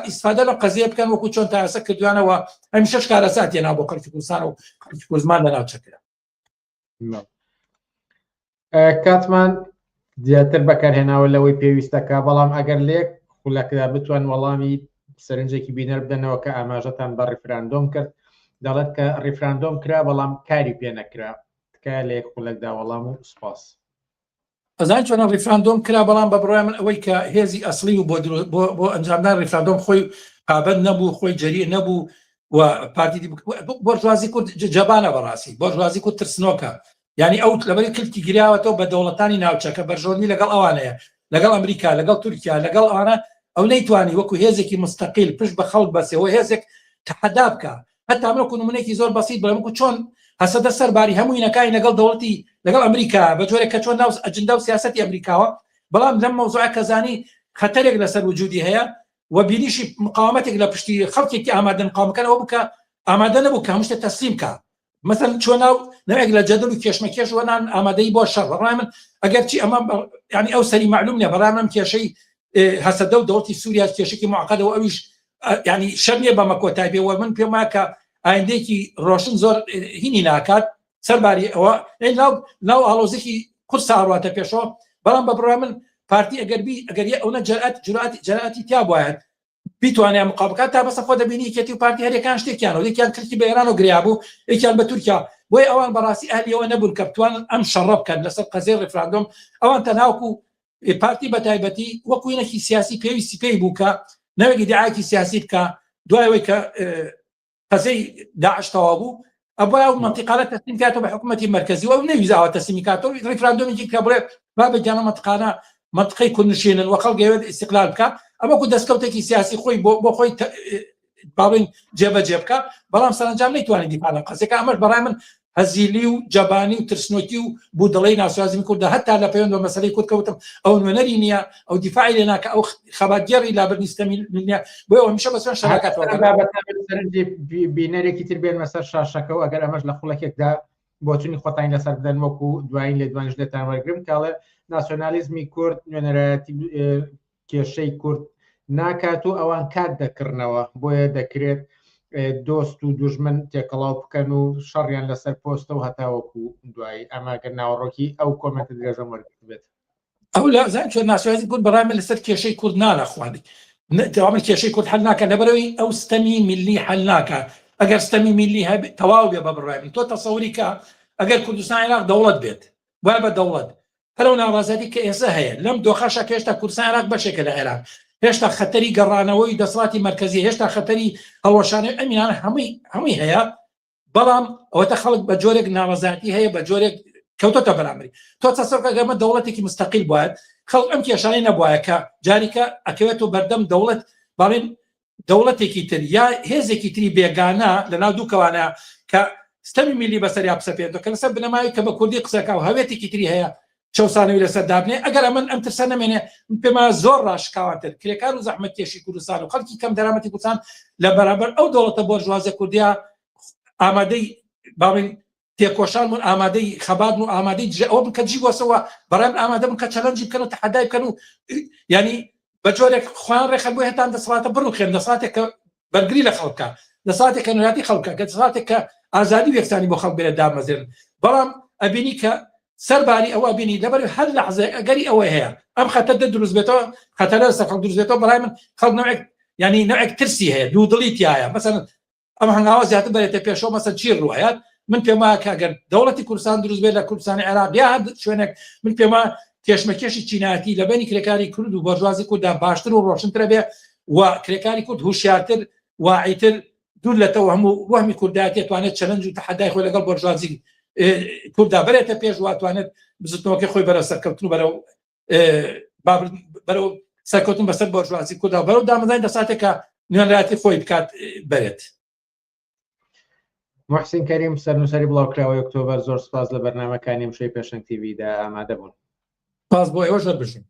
ئیسفادە لەم قەزیە بکەن وەکو چۆن تا ئێستا کردویانەوە هەمیشەش کارەسات هێنا بۆ خەڵکی کوردستان و خەڵکی کوردزمان لە ناوچەکە. کاتمان زیاتر بەکارهێناوە لەوەی پێویستەکە بەڵام ئەگەر لێک خولەکدا بتوان وەڵامی سەرنجێکی بینەر بدەنەوە کە ئاماژەتان بە ڕیفراندۆم کرد دەڵێت کە ڕیفراندۆم کرا بەڵام کاری پێ نەکرا تکایە لە یەک خولەکدا وەڵام و سوپاس. ئەزان چۆنە ڕیفراندۆم کرا بەڵام بە بڕای من ئەوەی کە هێزی ئەسڵی و بۆ بۆ بۆ ئەنجامدان ڕیفراندۆم خۆی پابند نەبوو خۆی جەری نەبوو و پارتی بۆرژوازی کورد جەبانە بەڕاستی بۆرژوازی کورد ترسنۆکە یعنی ئەو لەبەری کلکی گریاوەتەوە بە دەوڵەتانی ناوچەکە بەرژەوەندی لەگەڵ ئەوانەیە لەگەڵ ئەمریکا لەگەڵ تورکیا لەگەڵ ئەوانە ئەو نەیتوانی وەکو هێزێکی مستەقیل پشت بە خەڵک بەسێەوە هێزێک تەحەدا بکە هەتا من وەکو نمونەیەکی زۆر بەسیت بڵێم وەکو چۆن هەسەدە سەرباری هەموو ینەکانی لەگەڵ دەوڵەتی لەگەڵ ئەمریکا بە جۆرێک کە چۆن ناو ئەجندا و سیاسەتی ئەمریکاوە بەڵام لەم مەوزوعە کە زانی خەتەرێک لەسەر وجودی هەیە و بینیشی مقاومەتێک لە پشتی خەڵکێکی ئامادەن مقاومەکان ئەوە بکە ئامادە نەبوو کە هەموو شتێک تەسلیم کا مثلا چۆن ناو نەوێک لە جەدەل و کێشمەکێش وەنان ئامادەی بۆ شەڕ بەڕای من ئەگەر چی ئەمە ینی ئەو سەری معلوم نیە بەڕای من کێشەی هەسەدە و دەوڵەتی سووریا کێشێکی معقدەوە ئەویش ینی شەر نییە بەمە کۆتای بێ وە من پێم وایە کە ئایندەیەکی ڕۆشن زۆر هینی ناکات سەرباری ئەوە ناو ناو ئاڵۆزێکی قورسا ڕاتە پێشەوە بەڵام بە بڕای من پارتی ئەگەر بی ئەگەر یە ئەوە جەرئەت جرأەتی جەرأەتی تیا بواەت بیتوانێ مقابکات تا بەسە خۆ دەبینی یەکێتی و پارتی هەرێکان شتێکیان و یەکیان کلکی بە ئێران و گریا بوو یەکیان بە تورکیا بۆیە ئەوان بەڕاستی ئەهلیەوە نەبوون کە بتوانن ئەم شەڕە بکەن لەسەر قەزیەی ڕیفراندۆم ئەوان تەنها وەکو پارتی بە تایبەتی وەکو وینەکی سیاسی پێویستی پێی بوو کە نەوێک ئیدعایەکی سیاسی بکە دوای ئەوەی کە قەزەی داعش تەواو بوو ئەبووە ئەو منتیقانە تەسلیم کاتەوە بە حکوومەتی مرکزی و ئەو نەویزاوە تەسلیمی کاتەوە ڕیفراندۆمێکی کە بڵێ با بە گیانە منتیقانە منطقەی کوردنشینن و خەڵک ئەوێت ئیستقلال بکە ئەمە کو دەستکەوتێکی سیاسی خۆی بۆ بۆ خۆی باڵین جێبەجێ بکە بەڵام سەرنجام نەیتوانانی دیفاع لە قەزەکە ئەمەش بەڕای من هەزیلی و جەبانی و ترسنۆکی و بودڵەی ناسوازمی کوردە هەتا لە پەیوەند بە مەسەلەی کورد کەوتم ئەو نوێنەری نییە ئەو دیفاعی لێ ناکە ئەو خەباتگێڕی لابردنی ستەمی نییە بۆیە هەمیشە بە سوێن شەڕەکاتەوە سەرنجی بینەرێکی تر بێنمە سەر شاشەکە و ئەگەر ئەمەش لە خوڵەکێکدا بۆچونی خۆتانی لەسەر بدەن وەکو دوایین لێدوانیش لێتان وەرگرم کاڵێ ناسیۆنالیزمی کورد نوێنەرایەتی کێشەی کورد ناکات و ئەوان کات دەکڕنەوە بۆیە دەکرێت دۆست و دوژمن تێکەڵاو بکەن و شەڕیان لەسەر پۆستە و هەتاوەکو دوایی ئەمە گەر ناوەڕۆکی ئەو کۆمێنتە درێژەم وەرگرتبێت. ئەو لە زان چۆن ناسیۆنالیزمی کورد بەڕای من لەسەر کێشەی کورد نانەخواندی تەواوی کێشەی کورد حل ناکە لەبەرەوەی ئەو ستەمی میللی حل ناکە ئەگەر ستەمی میللی هەبێ تەواو بێ بە بڕای من تۆ تەسەوری کە ئەگەر کوردستان عێراق دەوڵەت بێت وای بە دەوڵەت هەر ئەو ناڕازایەتی کە ئێستا هەیە لەم دۆخەشە کە هێشتا کوردستان عێراق بەشێکە لە عێراق هێشتا خەتەری گەڕانەوەی دەسەڵاتی مەرکەزی هێشتا خەتەری هەڵوەشانەوەی ئەمینانە هەمووی هەمووی هەیە بەڵام ئەوەتە خەڵک بە جۆرێک ناڕەزایەتی هەیە بە جۆرێک کەوتۆتە بەرامبەری تۆ تەسەور کە ئەمە دەوڵەتێکی مستەقیل بوایە خەڵک ئەم کێشانەی نەبوایە کە جاریکە ئەکەوێتەوە بەردەم دەوڵەت باڵێن دەوڵەتێکی تر یا هێزێکی تری بێگانە لە ناو دووکەوانە کە ستەمی میلی بەسەر یا بسەپێنێتەوە کە لەسەر بنەمای کە بە کوردی قسەکە و هەوێتێکی تری هەیە چەوسانەوەی لەسەر دابنێ ئەگەر ئەمن ئەم ترسە نەمێنێ من پێما زۆر ڕاشکاوانتر کرێکار و زەحمەتکێشی کوردستان و خەڵکی کەم دەرامەتی کوردستان لە بەرامبەر ئەو دەوڵەتە بۆرژوازە کوردیا ئامادەی باڵین تێکۆشان بوون ئامادەی خەبات و ئامادەی دژە ئەوە بن کە جی بۆسەوە بەڕێم ئامادە بن کە challenge ی بکەن و تەحەدای بکەن و ینی بە جۆرێک خۆیان ڕێخەن بۆ هێتان دەسەڵاتە بڕوخێن دەسەڵاتێک کە بەرگری لە خەڵکە دەسەڵاتێک کە نوێنەرایەتی خەڵکە کە دەسەڵاتێک کە ئازادی و یەکسانی بۆ خەڵک بێنێت دامەزرێن بەڵام ئەبینی کە سەرباری ئەوە بینی لەبەر هەر لەحزەیەک ئەگەری ئەوە هەیە ئەم خەتە دە دروست بێتەوە خەتەرە لەسەر خەڵک دروست بێتەوە بەڕای من خەڵک نەوعێک یعنی نەوعێک ترسی هەیە دوودڵی تایە مەسەن ئەم هەنگاوە زیاتر بەرێتە پێشەوە مەسەن چی ڕوایات من پێم وایە کە ئەگەر دەوڵەتی کوردستان دروست بێت لە کوردستانی عێراق یا هەر شوێنێک من پێم وایە کێشمەکێشی چینایەتی لە بەینی کرێکاری کورد و بۆرژوازی کورددا باشتر و ڕۆشنترە بێ و کرێکاری کورد هوشیارتر واعیتر دوور لە تەوەهم و وەهمی کوردایەتی توانێت challenge و تەحەدای خۆی لەگەڵ بۆرژوازی کورددا بەرێتە پێش و توانێت بزوتنەوەکەی خۆی بەرەو سەرکەوتن و بەرەو بەرەو سەرکەوتن بەسەر بۆرژوازی کورددا بەرەو دامەزرانی دەساتێک کە نوێنەرایەتی خۆی بکات بەرێت. محسین کەریم سەرنووسەری بڵاوکراوەی ئۆکتۆبەر زۆر سپاس لە بەرنامەکانی ئەمشەوی پێشەنگ تیڤیدا ئامادە بوون. سپاس بۆ ئێوەش هەر بژین.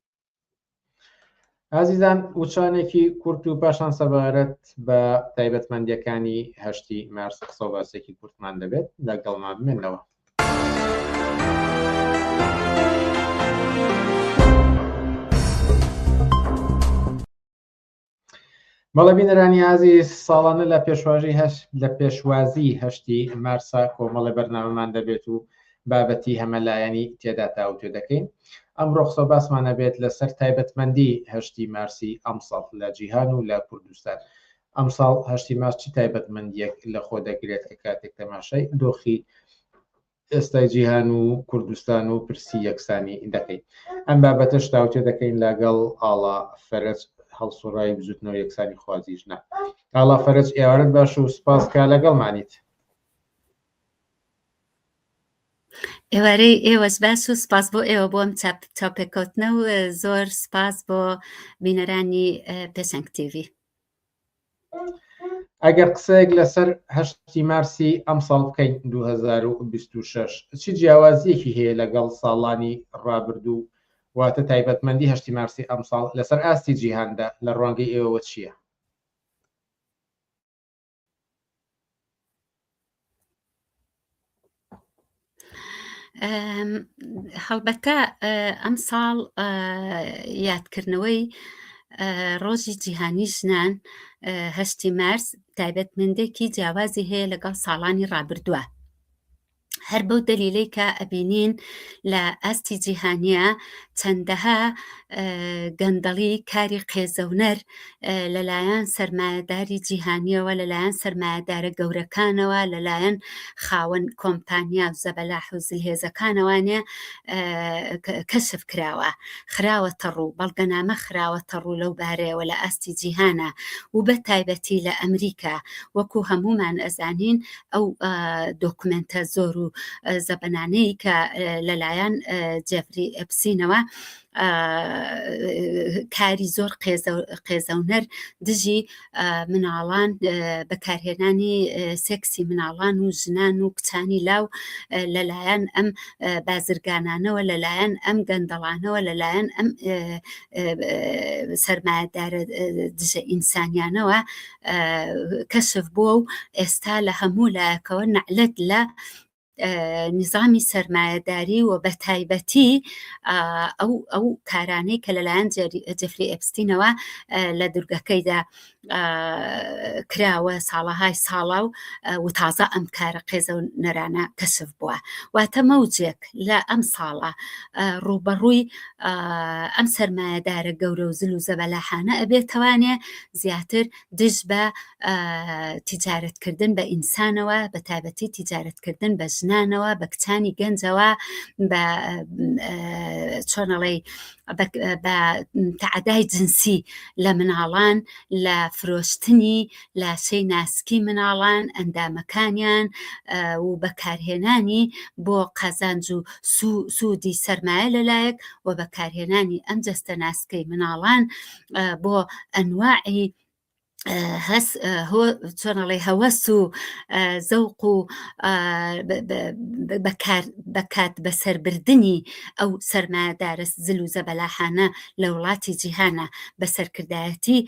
ئازیزان وچانێکی کورت و پاشان سەبارەت بە تایبەتمەندیەکانی هەشتی مارس قسە و باسێکی کورتمان دەبێت لەگەڵمان بمێنەوە. بەڵێ بینەرانی ئازیز ساڵانە لە پێشوازی هەش لە پێشوازی هەشتی مارسا کۆمەڵێ بەرنامەمان دەبێت و بابەتی هەمەلایەنی تێدا تاوتوێ دەکەین ئەمڕۆ قسە باسمان ئەبێت لەسەر تایبەتمەندی هەشتی مارسی ئەمساڵ لە جیهان و لە کوردستان ئەمساڵ هەشتی مارس چ تایبەتمەندیەک لە خۆ دەگرێت کە کاتێک تەماشای دۆخی ئێستای جیهان و کوردستان و پرسی یەکسانی دەکەین. ئەم بابەتەش تاوتوێ دەکەین لەگەڵ ئاڵا فەرەج هەڵسوڕاوی بزوتنەوەی یەکسانی خوازی ژنان. ئاڵا فەرەج ئێوارەت باش و سپاس کە لەگەڵمانیت. ئێوارەی ئێوەش باش و سپاس بۆ ئێوە بۆ ئەم چاوپێکەوتنە و زۆر سپاس بۆ بینەرانی پێشەنگ تیڤی. ئەگەر قسەیەک لەسەر هەشتی مارسی ئەمساڵ بکەین 2026 چ جیاوازیەکی هەیە لەگەڵ ساڵانی ڕابردوو واتە تایبەتمەندی هەشتی مارسی ئەمساڵ لەسەر ئاستی جیهاندا لە ڕوانگەی ئێوەوە چییە؟ هەڵبەتە ئەمساڵ یادکردنەوەی ڕۆژی جیهانی ژنان هەشتی مارس تایبەتمەندێکی جیاوازی هەیە لەگەڵ ساڵانی ڕابردووە. هەر بەو دەلیلەی کە ئەبینین لە ئاستی جیهانیە چەندەها گەندەڵی کاری قێزەونەر لەلایەن سەرمایەداری جیهانیەوە لەلایەن سەرمایەدارە گەورەکانەوە لەلایەن خاوەن کۆمپانیا و زەبەلاح و زلهێزەکانەوانێ کەشف کراوە خراوەتە ڕوو بەڵگەنامە خراوەتە ڕوو لەو بارەیەوە لە ئاستی جیهانە و بە تایبەتی لە ئەمریکا وەکو هەمومان ئەزانین ئەو دۆکمنتە زۆر و زەبەنانەی کە لەلایەن جێفری ئەپسینەوە کاری زۆر قێزەونەر دژی مناڵان بەکارهێنانی سێکسی مناڵان و ژنان و کچانی لاو لەلایەن ئەم بازرگانانەوە لەلایەن ئەم گەندەڵانەوە لەلایەن ئەم سەرمایەدارە دژە ئینسانیانەوە کەشف بووە و ئێستا لە هەموو لایەکەوە نەعلەت لە نیزامی سەرمایەداری و بە تایبەتی ئەو ئەو کارانەی کە لەلایەن جێفری ئێپستینەوە لە دورگەکەیدا کراوە ساڵەهای ساڵا و و تازە ئەم کارە قێزە و نەرانە کەشف بووە واتە مەوجێک لە ئەم ساڵە ڕووبەڕووی ئەم سەرمایەدارە گەورە و زل و زەبەلاحانە ئەبێتەوانێ زیاتر دژ بە تیجارەتکردن بە ئینسانەوە بە تایبەتی تیجارەتکردن بە ژنانەوە بە کچانی گەنجەوە بە چۆنەڵی بە تەعدای جنسی لە مناڵان لە فرۆشتنی لاشەی ناسکی مناڵان ئەندامەکانیان و بەکارهێنانی بۆ قازانج و سوودی سەرمایە لەلایەک و بەکارهێنانی ئەم جەستە ناسکەی مناڵان بۆ ئەنواعی هەس چۆنەڵێ هەوەس و زەوق و بەکات بەسەربردننی ئەو سەرمایەدارە زل و زەبەلاحانە لە وڵاتی جیهانە بە سەرکردایەتی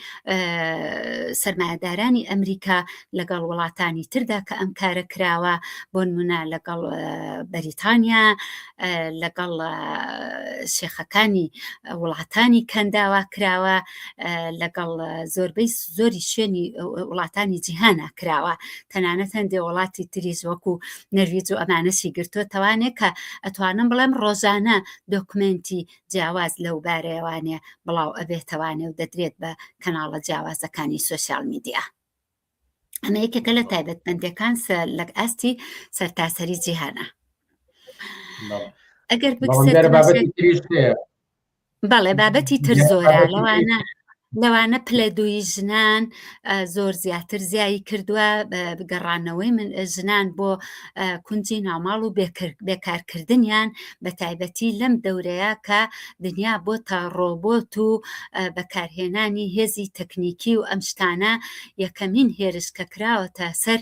سەرمایەدارانی ئەمریکا لەگەڵ وڵاتانی تردا کە ئەم کارە کراوە بۆنمونە لەگەڵ بەریتانیا لەگەڵ شێخەکانی وڵاتانی کەنداوا کراوە لەگەڵ زۆربەی زۆری شوێنی وڵاتانی جیهانە کراوە تەنانەت هەندێ وڵاتی تریش وەکو نەرویج و ئەمانەشی گرتووە توانێت کە ئەتوانم بڵێم ڕۆژانە دۆکمنتی جیاواز لەو بارەیەوانێ بڵاو ئەبێتەوانێ و دەدرێت بە کەناڵە جیاوازەکانی سۆسیال میدیا ئەمە یەکێکە لە تایبەتمەندەکان لە ئاستی سەرتاسەری جیهانە ئەگەر بەڵێ بابەتی تر زۆرە لەوانە لەوانە پلە دووی ژنان زۆر زیاتر زیایی کردووە گەڕانەوەی من ژنان بۆ کونجی ناوماڵ و بێکارکردنیان بە تایبەتی لەم دەورەیە کە دنیا بۆتە ڕۆبۆت و بەکارهێنانی هێزی تەکنیکی و ئەم شتانە یەکەمین هێرش کە کراوەتە سەر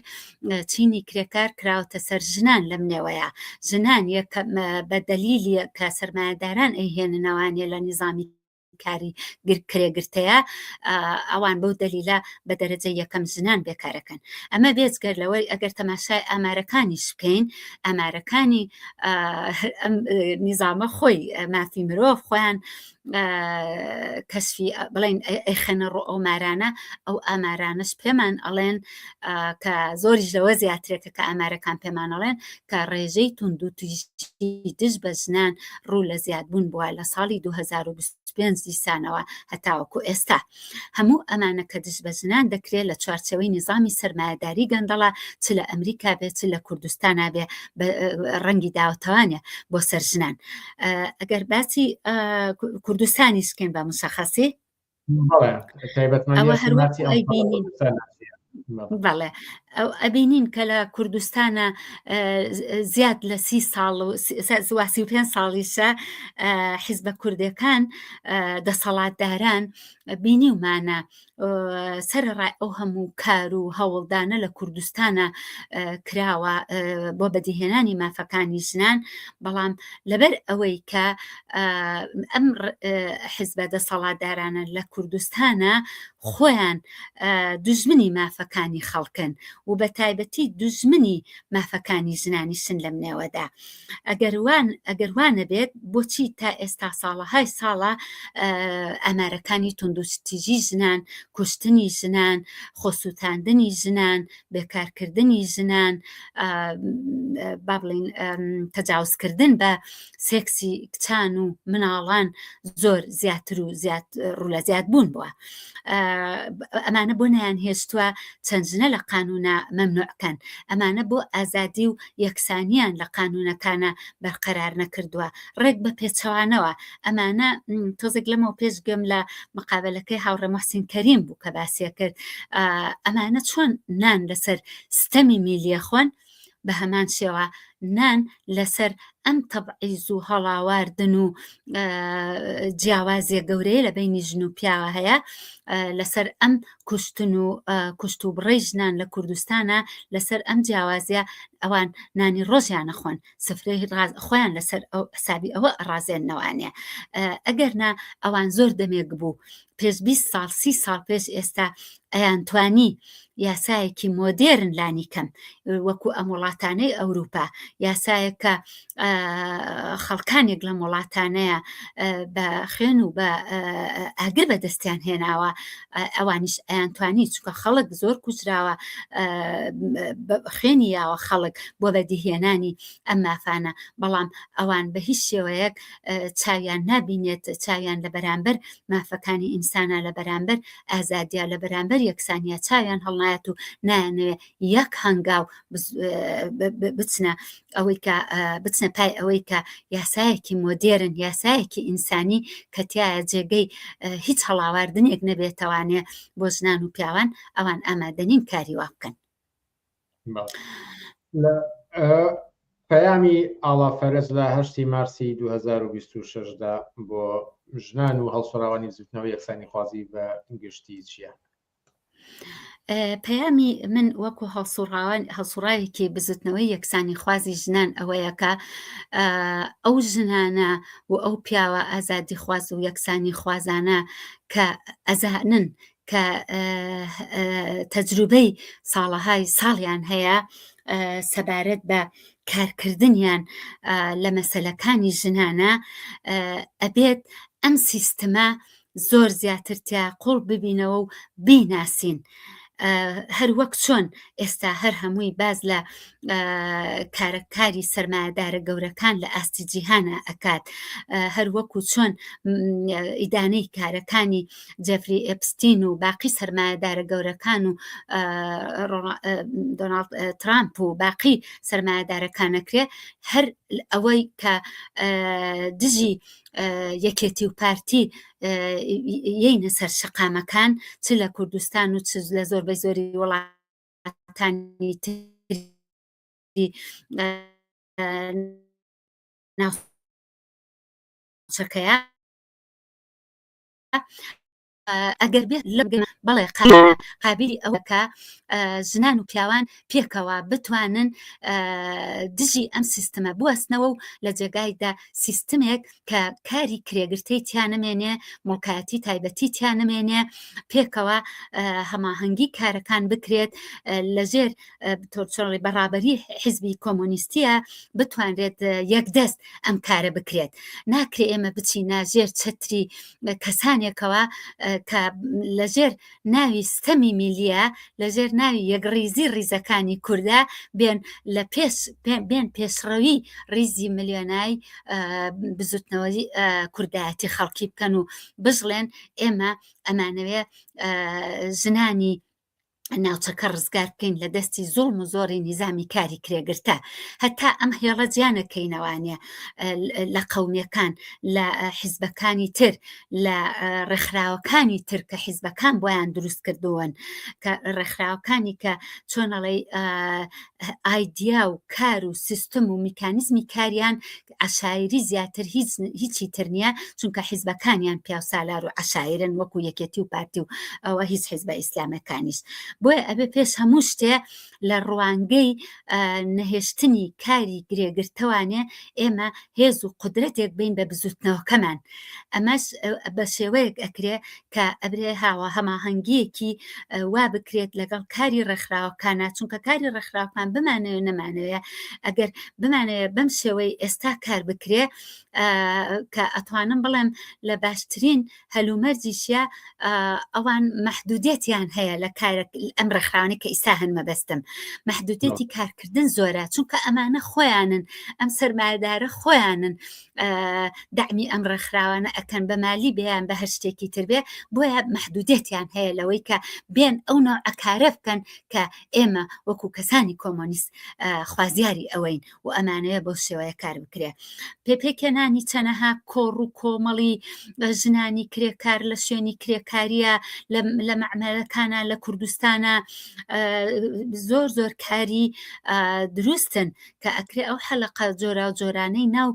چینی کرێکار کراوەتە سەر ژنان لەم نێوەیە ژنان یەکەم بە دەلیلی کە سەرمایەداران ئەیهێننەوانێ لە نیزامی کاری کرێگرتەیە ئەوان بەو دەلیلە بە دەرەجە یەکەم ژنان بێکارەکەن ئەمە بێجگەر لەوەی ئەگەر تەماشای ئامارەکانیش بکەین ئامارەکانی نیزامە خۆی مافی مرۆڤ خۆیان کەشفی بڵێن ئەیخەنە ڕۆ ئەو مارانە ئەو ئامارانەش پێمان ئەڵێن کە زۆریش لەوە زیاترێکە کە ئامارەکان پێمان ئەڵێن کە ڕێژەی توندوتیژی دژ بە ژنان ڕوو لە زیادبوون بووە لە ساڵی 2025 دیسانەوە هەتاوەکو ئێستا. هەموو ئەمانە کە دژ بە ژنان دەکرێت لە چوارچێوەی نیزامی سەرمایەداری گەندەڵە چ لە ئەمریکا بێت چ لە کوردستانا بێ ڕەنگی داوەتەوانە بۆ سەر ژنان. ئەگەر باسی کوردستانیش بکەین بە مشەخەسی ئەوە هەروەک ئەیبینین بەڵێ ئەو ئەبینین کە لە کوردستانە زیاد لە سی ساڵ و سی و پێ ساڵیشە حیزبە کوردەکان دەسەڵاتداران بینیومانە سەرەڕای ئەو هەموو کار و هەوڵدانە لە کوردستانە کراوە بۆ بەدیهێنانی مافەکانی ژنان بەڵام لەبەر ئەوەی کە ئەم حزبە دەسەڵاتدارانە لە کوردستانە خۆیان دوژمنی مافەکانی خەڵکن و بە تایبەتی دوژمنی مافەکانی ژنانیشن لەم نێوەدا. ئەگەر وان ئەگەر وا نەبێت بۆچی تا ئێستا ساڵەهای ساڵە ئامارەکانی توندوتیژی ژنان، کوشتنی ژنان، خۆسووتاندنی ژنان، بێکارکردنی ژنان، با بڵێین تەجاوزکردن بە سێکسی کچان و مناڵان زۆر زیاتر و زیاد ڕوو لە زیاد بوون بووە ئەمانە بۆ نەیان هێشتووە چەند ژنە لە قانونە مەمنوعکەن ئەمانە بۆ ئازادی و یەکسانیان لە قانونەکانە بەرقەرار نەکردووە ڕێک بە پێچەوانەوە ئەمانە تۆزێک لەمەوە پێش گوێم لە مقابلەکەی هاوڕێ محسین کەریم بوو کە باسیە کرد ئەمانە چۆن نان لەسەر ستەمی میلیە خۆن بە هەمان شێوە نان لەسەر ئەم تەبعیز و هەڵاواردن و جیاوازیە گەورەیە لە بینی ژن و پیاوە هەیە لەسەر ئەم کوشتن و کوشت و بڕی ژنان لە کوردستانە لەسەر ئەم جیاوازیە ئەوان نانی ڕۆژیانە خۆن سفرەی خۆیان لەسەر ئەو حسابی ئەوە ڕازێننەوانە ئەگەر نا ئەوان زۆر دەمێک بوو پێش 20 ساڵ سی ساڵ پێش ئێستا ئەیانتوانی یاسایەکی مۆدێرن لانی کەم وەکو ئەم وڵاتانەی ئەوروپا یاسایەک کە خەڵکانێک لەم وڵاتانەیە بە خوێن و بە ئاگر بەدەستیان هێناوە ئەوانیش ئەیانتوانی چونکە خەڵک زۆر کوژراوە خوێنی یاوە خەڵک بۆ بەدیهێنانی ئەم مافانە بەڵام ئەوان بە هیچ شێوەیەک چاویان نابینێت چاویان لە بەرامبەر مافەکانی ئینسانە لە بەرامبەر ئازادیا لە بەرامبەر یەکسانیا چاویان هەڵنایەت و نایانەوێ یەک هەنگاو بچنە ئەوەی کە بچنە پای ئەوەی کە یاسایەکی مۆدێرن یاسایەکی ئینسانی کە تایە جێگەی هیچ هەڵاواردنێک نەبێتەوانێ بۆ ژنان و پیاوان ئەوان ئامادەنین کاری وا بکەن. پەیامی ئاڵا فەرەج لە هەشتی مارسی 2026 دا بۆ ژنان و هەڵسوڕاوانی بزوتنەوەی یەکسانیخوازی بە گشتی چییە؟ پەیامی من وەکو هەڵسوڕاوان هەڵسوڕاوێکی بزوتنەوەی یەکسانی خوازی ژنان ئەوەیە کە ئەو ژنانە و ئەو پیاوە ئازادی خواز و یەکسانی خوازانە کە ئەزانن کە تەجروبەی ساڵەهای ساڵیان هەیە سەبارەت بە کارکردنیان لە مەسەلەکانی ژنانە ئەبێت ئەم سیستمە زۆر زیاتر تیا قوڵ ببینەوە و بیناسین. هەر وەک چۆن ئێستا هەر هەمووی باز لە کارەکاری سەرمایەدارە گەورەکان لە ئاستی جیهانە ئەکات هەر وەکو چۆن ئیدانەی کارەکانی جێفری ئێپستین و باقی سەرمایەدارە گەورەکان و دۆناڵد ترامپ و باقی سەرمایەدارەکانەکرێ هەر ئەوەی کە دژی یەکێتی و پارتی یینە سەر شەقامەکان چ لە کوردستان و چ لە زۆربەی زۆری وڵاتانی تری ناوچەکەیە. ئەگەر بێت لە بەڵێ قابلی ئەوەکە ژنان و پیاوان پێکەوە بتوانن دژی ئەم سیستمە بوەستنەوە و لە جێگایدا سیستمێک کە کاری کرێگرتەی تیا نەمێنێ موڵکایەتی تایبەتی تیا نەمێنێ پێکەوە هەماهەنگی کارەکان بکرێت لەژێر تۆچۆڵی بەڕابەری حیزبی کۆمۆنیستیە بتوانرێت یەکدەست ئەم کارە بکرێت ناکرێ ئێمە بچینە ژێر چەتری کەسانێکەوە کە لەژێر ناوی ستەمی میلیە لەژێر ناوی یەکڕیزی ڕیزەکانی کوردە بێن لە پێش بێن پێشڕەوی ڕیزی ملیۆنای بزوتنەوەی کوردایەتی خەڵکی بکەن و بژڵێن ئێمە ئەمانەوێ ژنانی ناوچەکە ڕزگار بکەین لە دەستی زوڵم و زۆری نیزامی کاری کرێگرتە هەتا ئەم هێڵە جیانەکەینەوانە لە قەومیەکان لە حیزبەکانی تر لە ڕێکخراوەکانی تر کە حیزبەکان بۆیان دروست کردوون کە ڕێکخراوەکانی کە چۆنەڵی ئایدیا و کار و سیستم و میکانیزمی کاریان عشایری زیاتر هیچ هیچی تر نییە چونکە حیزبەکانیان پیاوسالار و عشایرن وەکو یەکێتی و پارتی و ئەوە هیچ حیزبە ئیسلامەکانیش بۆیە ئەبێ پێش هەموو شتێ لە ڕوانگەی نەهێشتنی کاری گرێگرتەوانێ ئێمە هێز و قودرەتێک بین بە بزوتنەوەکەمان ئەمەش بە شێوەیەک ئەکرێ کە ئەبرێ هاوە هەماهەنگیەکی وا بکرێت لەگەڵ کاری ڕێکخراوەکانە چونکە کاری ڕێکخراوەکان بمانەوێ نەمانەوێ ئەگەر بمانەوێ بەم شێوەی ئێستا کار بکرێ کە ئەتوانم بڵێم لە باشترین هەلومەرجیشە ئەوان مەحدودیەتیان هەیە لە کار ئەم ڕێکخراوانەی کە ئیستا هەن مەبەستم مەحدودیەتی کارکردن زۆرە چونکە ئەمانە خۆیانن ئەم سەرمایەدارە خۆیانن دەعمی ئەم ڕێکخراوانە ئەکەن بە مالی بێیان بە هەر شتێکی تر بێ بۆیە مەحدودیەتیان هەیە لەوەی کە بێن ئەو نەوعە کارە بکەن کە ئێمە وەکو کەسانی کۆمۆنیست خوازیاری ئەوەین و ئەمانەوێ بەو شێوەیە کار بکرێ. پێ پێکهێنانی چەنەها کۆڕ و کۆمەڵی ژنانی کرێکار لە شوێنی کرێکاریە لە مەعمەلەکانە لە کوردستانە زۆر زۆر کاری دروستن کە ئەکرێ ئەو حەلقە جۆرا و جۆرانەی ناو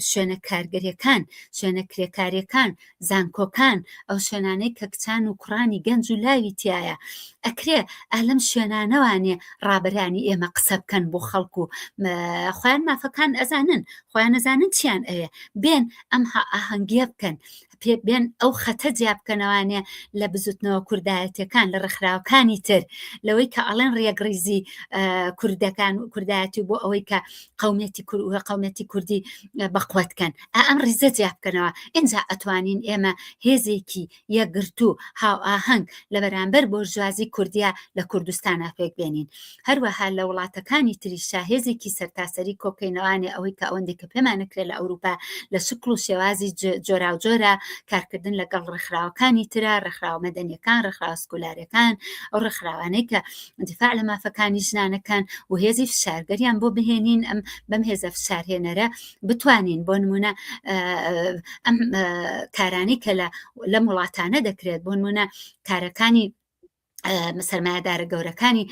شوێنە کارگەریەکان شوێنە کرێکاریەکان زانکۆکان، ئەو شوێنانەی کە کچان و کوڕانی گەنج و لاوی تیایە، ئەکرێ ئا لەم شوێنانەوانێ ڕابەرانی ئێمە قسە بکەن بۆ خەڵک و خۆیان مافەکان ئەزانن، خۆیان ئەزانن چیان ئەوێ، بێن ئەم هائاهەنگیە بکەن، پێ بێن ئەو خەتە جیا بکەنەوانێ لە بزوتنەوە کوردایەتیەکان، لە ڕێکخراوەکانی تر، لەوەی کە ئەڵێن ڕیەکڕیزی کوردەکان و کوردایەتی و بۆ ئەوەی کە قەومیەتی کورد و قەومیەتی کوردی بەقوەت کەن ئا ئەم ڕیزە جیا بکەنەوە ئینجا ئەتوانین ئێمە هێزێکی یەکگرتوو هاوئاهەنگ لە بەرامبەر بۆرژوازی کوردیا لە کوردستانا پێک بێنین هەروەها لە وڵاتەکانی تریشا هێزێکی سەرتاسەری کۆکەینەوانێ ئەوەی کە ئەوەندێک کە پێمانەکرێت لە ئەوروپا لە شکڵ و شێوازی جۆراوجۆرە کارکردن لەگەڵ ڕێکخراوەکانی ترا ڕێکخراوە مەدەنیەکان ڕێکخراوە سکولارەکان ئەو ڕێکخراوانەی کە دیفاع لە مافەکانی ژنانەکان و هێزی فشارگەریان بۆ بهێنین ئەم بەم هێزە فشارهێنەرە بتوانین بۆ نمونە ئەم کارانەی کە لە لەم وڵاتانە دەکرێت بۆ نمونە کارەکانی سەرمایەدارە گەورەکانی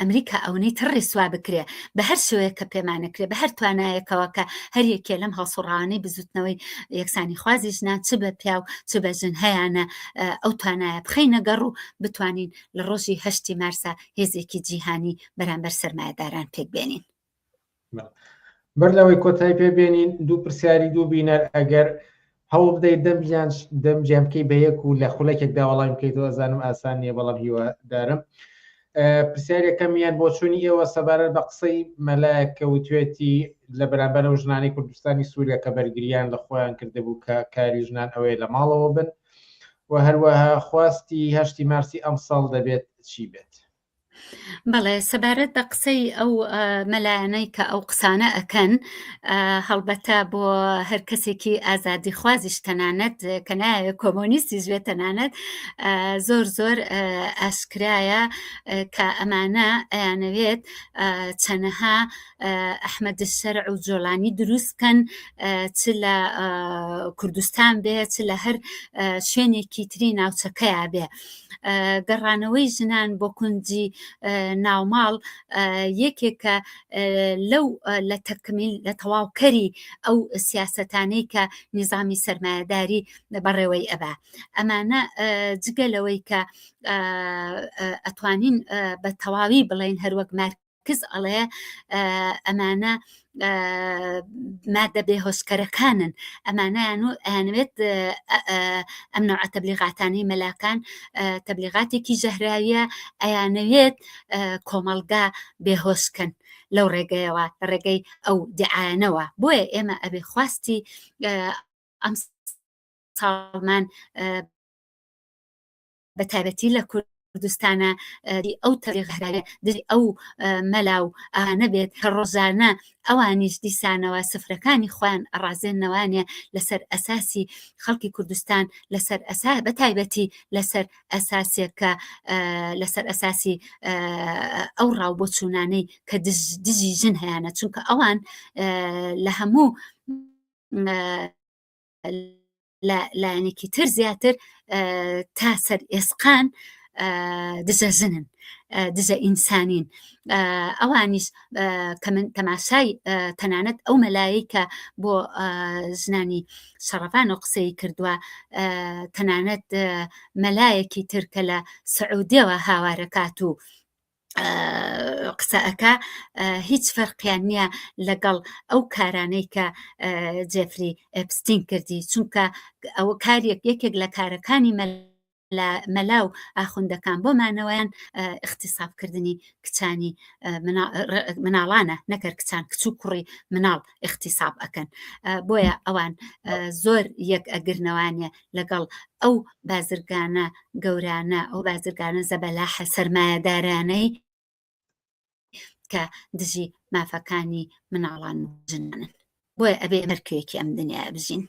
ئەمریکا ئەوەی تر ڕیسوا بکرێ بە هەر شێوەیە کە پێمانەکرێ بە هەر توانایەکەوە کە هەر یەکێ لەم هەڵسوڕاوانەی بزوتنەوەی یەکسانی خوازی ژنان چ بە پیاو چ بە ژن هەیانە ئەو توانایە بخەینە گەڕ و بتوانین لە ڕۆژی هەشتی مارسا هێزێکی جیهانی بەرامبەر سەرمایەداران پێک بێنین. بەر لەوەی کۆتایی پێ بێنین دوو پرسیاری دوو بینەر ئەگەر هەوڵ بدەیت دەمجیان دەمجیان بکەی بە یەک و لە خولەکێکدا وەڵامی بکەیتەوە ئەزانم ئاسان نییە بەڵام هیوادارم پرسیارەکەمیان بۆچوونی ئێوە سەبارەت بە قسەی مەلایەک کە وتوێتی لە بەرامبەر ئەو ژنانەی کوردستانی سووریا کە بەرگریان لە خۆیان کردبوو کە کاری ژنان ئەوەیە لە ماڵەوە بن و هەروەها خواستی هەشتی مارسی ئەمساڵ دەبێت چی بێت؟ بەڵێ سەبارەت بە قسەی ئەو مەلایانەی کە ئەو قسانە ئەکەن هەڵبەتە بۆ هەر کەسێکی ئازادی خوازیش تەنانەت کە نایەوێت کۆمۆنیستیش بێت تەنانەت زۆر زۆر ئاشکرایە کە ئەمانە ئەیانەوێت چەنەها ئەحمەد شەرع و جۆلانی دروست بکەن چ لە کوردستان بێ چ لە هەر شوێنێکی تری ناوچەکەیا بێ گەڕانەوەی ژنان بۆ کونجی ناوماڵ یەکێکە لەو لە تەکمیل لە تەواوکەری ئەو سیاسەتانەی کە نیزامی سەرمایەداری بەڕێوەی ئەبا ئەمانە جگە لەوەی کە ئەتوانین بە تەواوی بڵێین هەروەک مارکس ئەڵێ ئەمانە مادە بێهۆشکەرەکانن ئەمانیان و ئەیانوێت ئەم نوعە تەبلیغاتانەی مەلاکان تەبلیغاتێکی ژەهراویە ئەیانەوێت کۆمەڵگا بێهۆشکەن لەو ڕێگەیەوە لە ڕێگەی ئەو دیعاانەوە بۆیە ئێمە ئەبێ خواستی ئەم ساڵمان بە تایبەتی لە کوردستانە ئەو تەبلیغ دژی ئەو مەلا و ئانە بێت کە ڕۆژانە ئەوانیش دیسانەوە سفرەکانی خۆیان ئەڕازێنەوانێ لەسەر ئەساسی خەڵکی کوردستان لەسەر ئەسا بە تایبەتی لەسەر ئەساسێک کە لەسەر ئەساسی ئەو ڕاو بۆچوونانەی کە دژی ژن هەیەە چونکە ئەوان لە هەموو لە لایەنێکی تر زیاتر تا سەر ئێسقان دژە ژنن دژە ئینسانین ئەوانیش کە من تەماشای تەنانەت ئەو مەلایەی کە بۆ ژنانی شەڕەفان و قسەی کردووە تەنانەت مەلایەکی تر کە لە سعودیەوە هاوارەکات و قسە ئەکا هیچ فەرقیان نییە لەگەڵ ئەو کارانەی کە جێفری ئەپستین کردی چونکە ئەوە کارێک یەکێک لە کارەکانی مەلا و ئاخوندەکان بۆ مانەوەیان اختصابکردنی کچانی مناڵانە نەکەر کچان کچ و کوڕی مناڵ اختصاب ئەکەن بۆیە ئەوان زۆر یەک ئەگرنەوانە لەگەڵ ئەو بازرگانە گەورانە، ئەو بازرگانە زەبەلاحە سەرمایەدارانەی کە دژی مافەکانی مناڵان و ژنانن. بۆیە ئەبێ هەر کوێیەکی ئەم دنیایە بژین.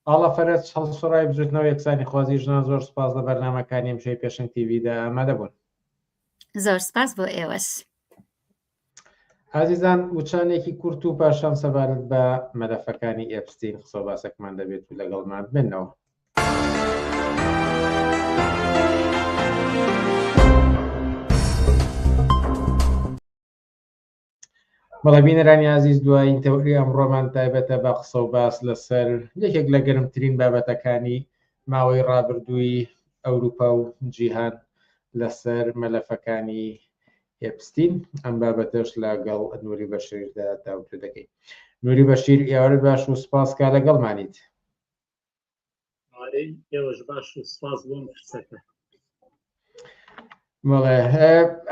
ئاڵا فەرەج، هەڵسوڕاوی بزووتنەوەی یەکسانیخوازی ژنان زۆر سوپاس لە بەرنامەکانی ئەمشەوی پێشەنگ تیڤیدا ئامادە بوون. زۆر سپاس بۆ ئێوەش. ئازیزان وچانێکی کورت و پاشان سەبارەت بە مەلەفەکانی ئێپستین قسە و باسەکمان دەبێت و لەگەڵمان بمێنەوە. بەڵێ بینەرانی ئازیز دوایین تەوەری ئەمڕۆمان تایبەتە بە قسە و باس لەسەر یەکێک لە گەرمترین بابەتەکانی ماوەی ڕابردووی ئەوروپا و جیهان لەسەر مەلەفەکانی ئێپستین ئەم بابەتەش لەگەڵ نوری بەشیردا تاوتوێ دەکەین. نوری بەشیر ئێوارت باش و سپاس کا لەگەڵمانیت. ئارەی ئێوەش باش و سپاس بۆ ئەم فرسەتە. بەڵێ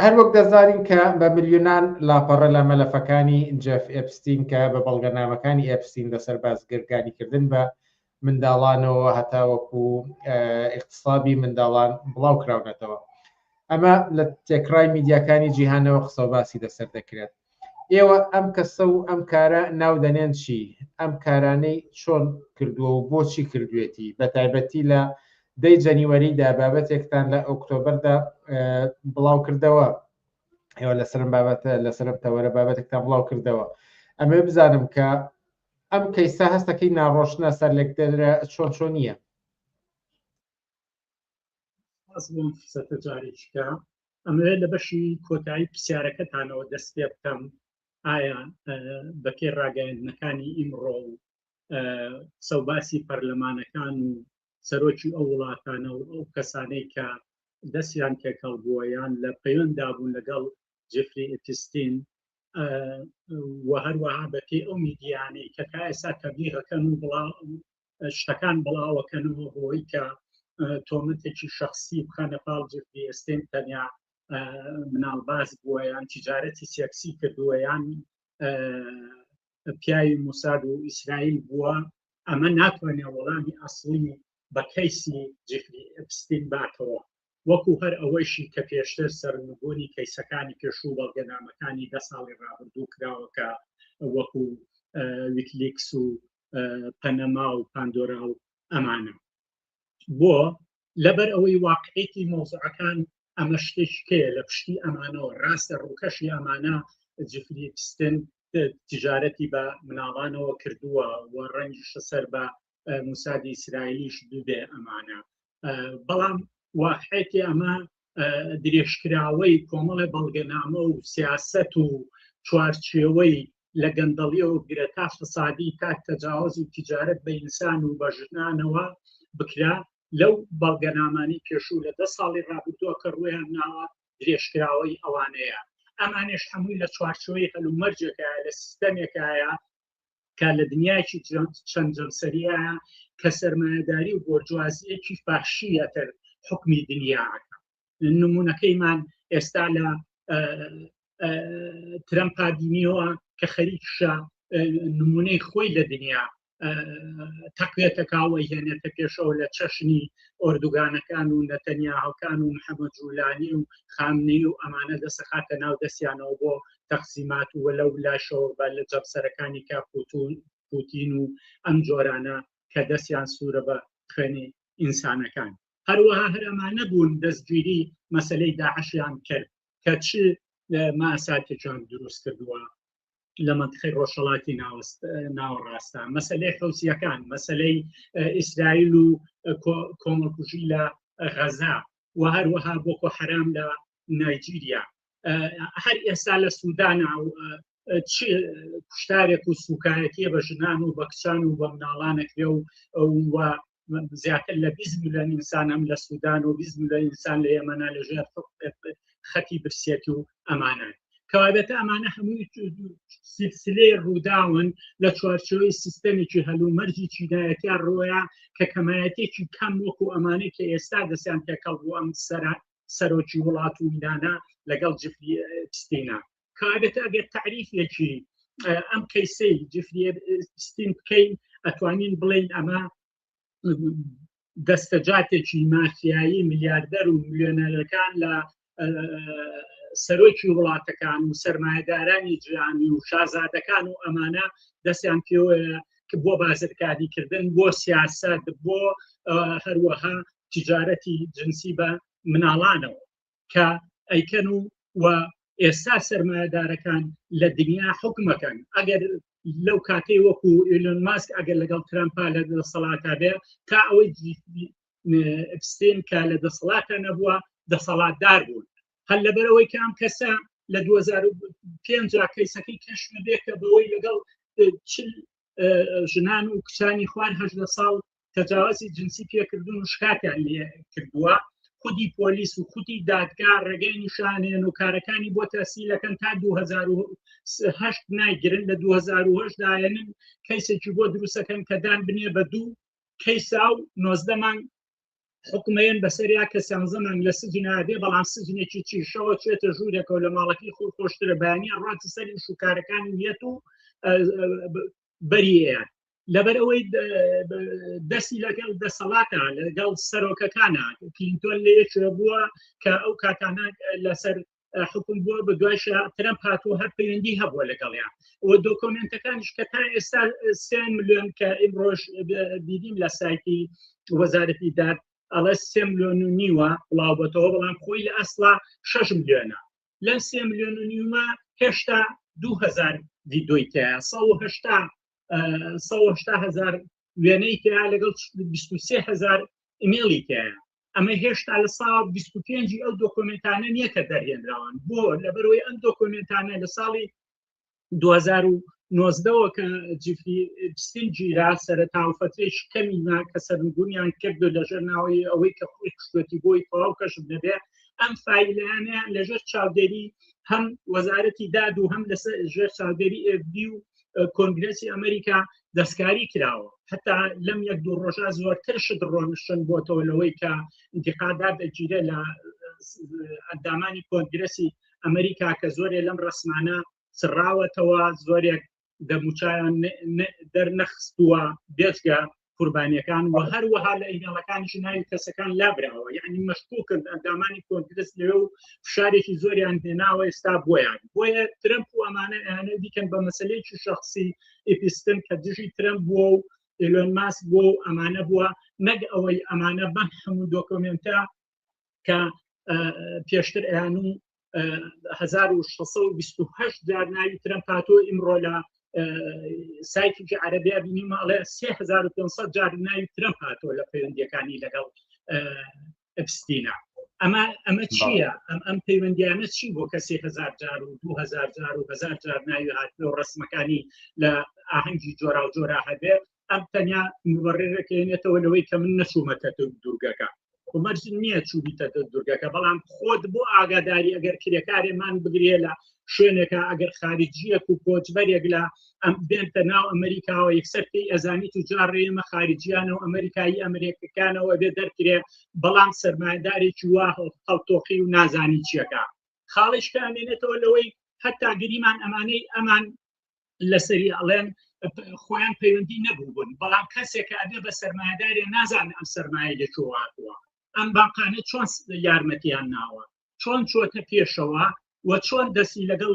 هەر وەک دەزانین کە بە ملیۆنان لاپەڕە لە مەلەفەکانی جێف ئێپستین کە بە بەڵگەنامەکانی ئێپستین لەسەر بازگرگانیکردن بە منداڵانەوە هەتاوەکو ئیقتسابی منداڵان بڵاو کراونەتەوە. ئەمە لە تێکڕای میدیاکانی جیهانەوە قسە و باسی لەسەر دەکرێت. ئێوە ئەم کەسە و ئەم کارە ناو دەنێن چی؟ ئەم کارانەی چۆن کردووە و بۆچی کردوێتی؟ بە تایبەتی لە دەی جەنیوەریدا بابەتێکتان لە ئۆکتۆبەردا بڵاو کردەوە ئێوە لەسەرم بابەتە لەسەرم تەوەرە بابەتێکتان بڵاو کردەوە ئەمێ بزانم کە ئەم کەیسە هەستەکەی ناڕۆشنە سەرلێکدەرە چۆن چۆن نییە؟ سپاس بۆ ئەم فرسەتە جارێکیکە ئەمەوێت لە بەشی کۆتایی پرسیارەکەتانەوە دەست پێ بکەم ئایا بەپێی ڕاگەیاندنەکانی ئیمڕۆ و قسەوباسی پەرلەمانەکان و سەرۆکی ئەو وڵاتانە و ئەو کەسانەی کە دەستیان تێکەڵ بووە یان لە پەیوەندا بوون لەگەڵ جێفری ئەپستین و هەروەها بەپێی ئەو میدیانەی کە تا ئێستا تەبلیغەکەن و بڵاو شتەکان بڵاوەکەنەوە بۆی کە تۆمەتێکی شخصی بخەنە پاڵ جێفری ئێستین تەنیا مناڵباز بووە یان تیجارەتی سێکسی کردووە یان پیاوی موساد و ئیسرائیل بووە ئەمە ناتوانێت وەڵامی ئەسڵی بە کەیسی جیفری ئەپستین باتەوە وەکو هەر ئەوەیشی کە پێشتر سەرنگونی کەیسەکانی پێشوو بەڵگەنامەکانی دە ساڵی ڕابردوو کراوە کە وەکو ویکلیکس و پەنەما و پاندۆرا و ئەمانە بۆ لەبەر ئەوەی واقعێتی مەوزوعەکان ئەمە شتێکیکەیە لە پشتی ئەمانەوە ڕاستە ڕووکەشی ئەمانە جفری پستن تجارەتی بە مناڵانەوە کردووە و ڕەنگیشە سەر بە موسادی ئیسرائیلیش ببێ ئەمانە بەڵام واقعێتی ئەمە. درێژکراوەی کۆمەڵی بەڵگەنامە و سیاست و چوارچێوەی لە گەندەڵیەوە بگرە تا فسادی تا تەجاوز و تیجارەت بە ئینسان و بە ژنانەوە بکرا لەو بەڵگەنامانەی پێشوو لە دە ساڵی ڕابردووە کە ڕوویان ناوە درێژکراوەی ئەوانەیە ئەمانێش هەمووی لە چوارچێوەی هەلومەرجێکایە لە سیستەمێکایە کە لە دنیایەکی چەند جەمسەریە کە سەرمایەداری و بۆرجوازیەکی فاشیەتر حکمی دنیاکە نمونەکەیمان ئێستا لە ترەمپا بینیەوە کە خەریکشە نمونەی خۆی لە دنیا تەقوێتەکاوە هێنێتە پێشەوە لە چەشنی ئۆردوگانەکان و نەتەنیاهەکان و محەممەد جوولانی و خامنەی و ئەمانە دەسەخاتە ناو دەستیانەوە بۆ تەقسیمات و لەو لاشەوە بە لە جەمسەرەکانی کە پوتین و ئەم جۆرانە کە دەستیان سوورە بە خوێنی ئینسانەکان. هەروەها هەر ئەمانە بوون دەستگیری مەسەلەی داعشیان کرد کە چ ماساتێکیان دروست کردووە لە مەنتقەی ڕۆژهەڵاتی ناوەڕاستە مەسلەی حوسیەکان مەسلەی ئیسرائیل و کۆمەڵکوژی لە غەزا و هەروەها بۆکۆ حەرام لە نایجیریا هەر ئێستا لە سوودانە چ کوشتارێک و سوکایەتیە بە ژنان و بە کچان و بە مناڵانەکرێ و زیاتر لە 20 ملیۆن ئینسان هەم لە سوودان و 20 ملیۆن ئینسان لە یەمەنا لە ژێر خەتی برسێتی و ئەمانە کەوابێتە ئەمانە هەمووی سلسلەی ڕووداون لە چوارچێوەی سیستەمێکی هەلومەرجی چینایەتیان ڕۆیە کە کەمایەتێکی کەم وەکو ئەمانەی کە ئێستا دەستیان تێکەڵ بوو ئەم سەرا سەرۆکی وڵات و ئیرانە لەگەڵ جفری ئەپستینا کابێتە ئەگەر تعریفێکی ئەم کەیسەی جفری ئەپستین بکەین ئەتوانین بڵێین ئەمە دەستەجاتێکی مافیایی ملیاردەر و ملیۆنەرەکان لە سەرۆکی وڵاتەکان و سەرمایەدارانی جیهانی و شازادەکان و ئەمانە دەستیان پێوەیە کە بۆ بازرگانیکردن بۆ سیاست بۆ هەروەها تجارەتی جنسی بە مناڵانەوە کە ئەیکەن و و ئێستا سەرمایەدارەکان لە دنیا حکومەکەن ئەگەر لەو کاتەی وەکو ئیلۆن ماسک ئەگەر لەگەڵ ترامپا لە دەسەڵاتا بێ تا ئەوەی ئەپستین کە لە دەسەڵاتە نەبووە دەسەڵاتدار بوون هەر لەبەرەوەی کە ئەم کەسە لە 2005 کەیسەکەی کەش نەبێ کە بەوەی لەگەڵ چل ژنان و کچانی خوار هەژدە ساڵ تەجاوزی جنسی پێکردون و شکاتیان لێ کردووە خودی پۆلیس و خودی دادگا ڕێگەی نیشانێن و کارەکانی بۆ تەسیلەکەن تا 2008 نایگرن لە 2008 دایەنن کەیسێکی بۆ دروستەکەن کە دان بنێ بە دوو کەیسا و 90 مانگ حکومەیەن بەسەریا کە سیانزە مانگ لە سجن نابێ بەڵام سجنێکی چی شەوە چێتە ژوورێکەوە لە ماڵەکەی خۆی خۆشترە بەیانی ڕاتە سەری شوکارەکانی یەت و بەریەیان لەبەر ئەوەی دەستی لەگەڵ دەسەڵاتە لەگەڵ سەرۆکەکانە کلینتۆن لە یەکێ بووە کە ئەو کاتانە لەسەر حکوم بووە بە دوای ترەمپ هاتووە هەر پەیوەندی هەبووە لەگەڵیان و دۆکۆمنتەکانیش کە تا ئێستا سێ ملیۆن کە ئیمڕۆژ بینیم لە سایتی وەزارەتی داد ئەڵێ سێ ملیۆن و نیوە بڵاوبەتەوە بەڵام خۆی لە ئەسڵا 6 ملیۆنە لەم سێ ملیۆن و نیومە هێشتا 2000 ڤیدۆی تایە 180 هزار وێنەی تیا لەگەڵ 23 هزار ئیمێڵی تایە ئەمە هێشتا لە ساڵ 25 ئەو دۆکۆمنتانە نییە کە دەرهێنراون بۆ لەبەرەوەی ئەم دۆکۆمنتانە لە ساڵی 2019ەوە کە جیفری ئەپستین گیرا سەرەتا و فترێکی کەمی نا کە سەرنگونیان کرد و لەژێر ناوی ئەوەی کە خۆی کوشتێتی بۆی تەواو کەشف نەبێ ئەم فایلانیان لەژێر چاودێری هەم وەزارەتی داد و هەم لەسەر ژێر چاودێری FBI و کۆنگرسی ئەمریکا دەستکاری کراوە هەتا لەم یەک دوو ڕۆژە زۆرتر شت ڕۆنشتن بۆتەوە لەوەی کە انتقادات دەگیرە لە ئەندامانی کۆنگرسی ئەمریکا کە زۆرێ لەم ڕسمانە سڕاوەتەوە زۆرێک دەموچیان دەرنەخستووە بێجگە قوربانیەکان و هەروەها لە ئیمێڵەکانیش ناوی کەسەکان لابراوە یعنی مەشکوکن ئەندامانی کۆنگرس لەوێ و فشارێکی زۆریان هێناوە ئێستا بۆیان بۆیە ترەمپ و ئەمانە ئەیانە بیکەن بە مەسلەیەکی شخصی ئیپستن کە دژی ترەمپ بووە و ئیلۆن ماسک بووە و ئەمانە بووە نەک ئەوەی ئەمانە بەم هەموو دۆکۆمێنتە کە پێشتر ئەیان و 1628 جار ناوی ترەمپ هاتووە ئیمڕۆ لە سایتێکی عەرەبیا بینیمە ئەڵێ 3500 جار ناوی ترەمپ هاتووە لە پەیوەندیەکانی لەگەڵ ئەپستینا. ئەمە ئەمە چییە ئەم ئەم پەیوەندیانە چی بۆ کەسی هزار جار و 2000 جار و هزار جار ناوی هاتووە و ڕسمەکانی لە ئاهەنگی جۆرا و جۆرا هەبێ ئەم تەنیا مبڕێکێنێتەوە لەوەی کە من نەچوومەتە دوورگەکە مەرج نییە چووبیتە دوورگەکە بەڵام خۆت بۆ ئاگاداری ئەگەر کرێکارێمان بگرێ لە شوێنێکە ئەگەر خارجیەک و کۆچبەرێک لە ئەم بێنتە ناو ئەمریکاوە یەکسەر پێی ئەزانی توجار ڕێمە خارجیانە و ئەمریکایی ئەمریکەکانەوە بێ دەرکرێ بەڵام سەرمایدارێکی وا هەڵتۆقی و نازانی چیەکە خاڵیش کە ئەمێنێتەوە لەوەی هەتا گریمان ئەمانەی ئەمان لەسەری ئەڵێن خۆیان پەیوەندی نەبوو بوون بەڵام کەسێک کە ئەبێ بە سەرمایدارێ نازانێت ئەم سەرمایە لە کوێ هاتووە ئەم بانقانە چۆن یارمەتیان ناوە چۆن چۆتە پێشەوە و چۆن دەستی لەگەڵ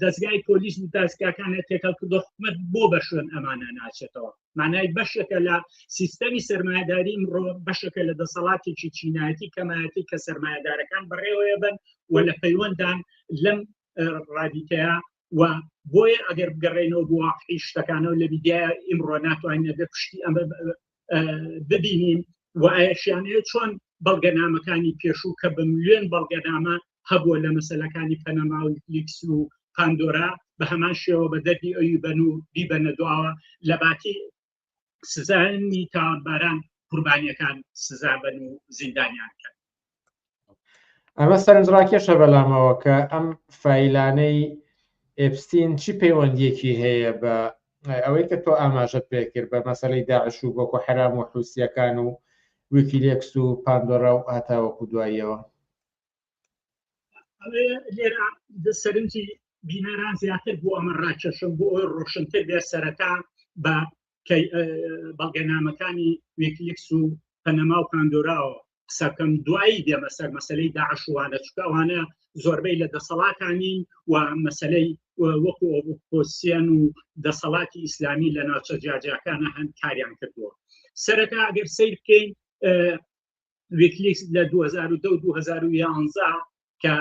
دەستگای پۆلیس و دەستگاکانە تێکەڵ کردو حکومەت بۆ بە شوێن ئەمانە ناچێتەوە مانای بەشێکە لە سیستەمی سەرمایهداری ئمڕۆ بەشێکە لە دەسەڵاتێکی چینایەتی کەمایەتی کە سەرمایهدارەکان بەڕێوەیە بن و لە پەیوەندان لەم ڕادیتەیە و بۆیە ئەگەر بگەڕێنەوە بۆ واقعی شتەکانەوە لە میدیای ئیمڕۆ ناتوانین بێ پشتی ئەمە ببینین و ئایشیانەیە چۆن بەڵگەنامەکانی پێشوو کە بە ملیۆن بەڵگەنامە هەبووە لە مەسلەکانی پەنەما و لیکس و پاندۆرا بە هەمان شێوە بە دەردی ئەوی بەن و بیبەنە دواوە لە باتی سزانی تاوانباران قوربانیەکان سزا بن و زیندانیان کەن. ئەمە سەرنجڕاکێشە بەلامەوە کە ئەم فایلانەی ئێپستین چی پەیوەندیەکی هەیە بە ئەوەی کە تۆ ئاماژەت پێکرد بە مەسەلەی داعش و بۆکۆ حەرام و حوسیەکان و ویکیلێکس و پاندۆرا و هەتاوەکو دواییەوە. لێرە سەرنجی بینەران زیاتر بۆ ئەمە ڕاکێشم بۆ ئەوەی ڕۆشنتر بێت سەرەتا بە بەڵگەنامەکانی ویکلیکس و پەنەما و پاندۆراوە قسە بکەم دوایی دێمە سەر مەسلەی داعشوانە چکە ئەوانە زۆربەی لە دەسەڵاتانین و مەسلەی وەکو ئۆپۆسیەن و دەسەڵاتی ئیسلامی لە ناوچە جیاجیاکانە هەن کاریان کردووە سەرەتا ئەگەر سیر بکەین ویکلیکس لە 2010 و 2011 کە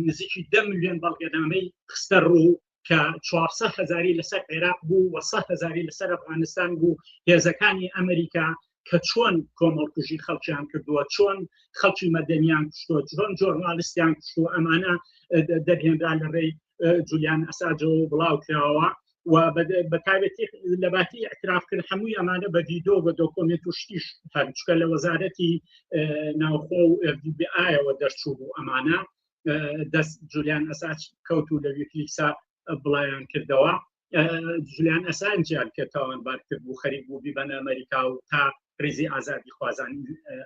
نزیکی 10 ملیۆن بەڵگەنامەی خستە ڕوو کە 400 هزاری لەسەر عێراق بوو و 100 هزاری لەسەر ئەفغانستان بوو هێزەکانی ئەمریکا کە چۆن کۆمەڵکوژی خەڵکیان کردووە چۆن خەڵکی مەدەنیان کوشتووە چۆن جۆرنالیستیان کوشتووە ئەمانە دەرهێنرا لە ڕێی جولیان ئەساجەوە بڵاو کراوە و بە تایبەتی لە باتی اعتراف کرد هەمووی ئەمانە بە ڤیدۆ بە دۆکۆمێنت و شتیش هەن چکە لە وەزارەتی ناوخۆ و FDBI-ەوە دەرچوو بوو ئەمانە دەست جولیان ئەساج کەوت و لە ویکلیکسا بڵایان کردەوە جولیان ئەسانجیان کە تاوانبار کرد بوو خەریک بوو بیبەنە ئەمریکا و تا ریزی ئازادی خوازان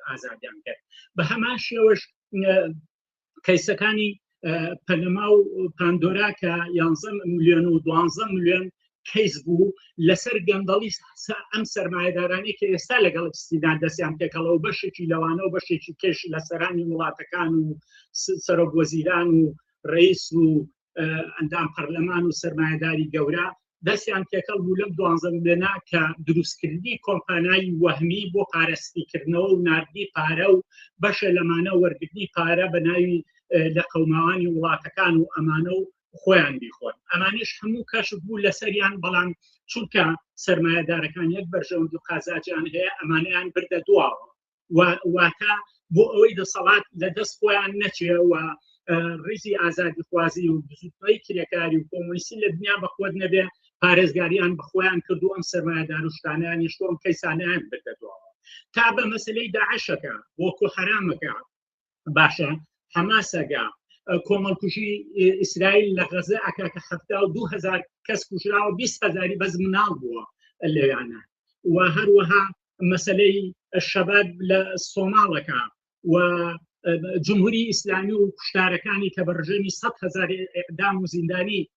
ئازادیان کرد بە هەمان شێوەش کەیسەکانی پەنەما و پاندۆرا کە 11 ملیۆن و 12 ملیۆن کەیس بوو لەسەر گەندەڵی ئەم سەرمایهدارانی کە ئێستا لەگەڵ ئیستیداد دەستیان پێکەڵەوە و بەشێکی لەوانە و بەشێکی کێش لە سەرانی وڵاتەکان و سەرۆک وەزیران و ڕئیس و ئەندام پەرلەمان و سەرمایەداری گەورە دەستیان تێکەڵ بوو لەم دوانزە ملیۆنە کە دروستکردنی کۆمپانای وەهمی بۆ پارەسپیکردنەوە و ناردنی پارە و بەشە لەمانە وەرگرتنی پارە بە ناوی لە قەوماوانی وڵاتەکان و ئەمانە و خۆیان بیخۆن ئەمانش هەموو کەشف بوو لەسەریان بەڵام چونکە سەرمایەدارەکان یەک بەرژەوەندی و قازاجیان هەیە ئەمانەیان بردە دواوە واتە بۆ ئەوەی دەسەڵات لە دەست خۆیان نەچێ و ڕیزی ئازادی خوازی و بزوتنەوەی کرێکاری و کۆمۆنیستی لە دنیا بەخۆت نەبێ پارێزگاریان بە خۆیان کرد و ئەم سەرمایەدار و شتانیان نیشتۆ ئەم کەیسانیان بردە دواوە تا بە مەسلەی داعشەکە بۆکۆ حەرامەکە باشە حەماسەکە کۆمەڵکوژی ئیسرائیل لە غەزە ئەکا کە 72 هزار کەس کوژراوە 20 هزاری بەس مناڵ بووە لەوانە و هەروەها مەسلەی شەباب لە سۆماڵەکە و جمهوری ئیسلامی و کوشتارەکانی کە بە ڕژێمی 100 هزار ئەعدام و زیندانی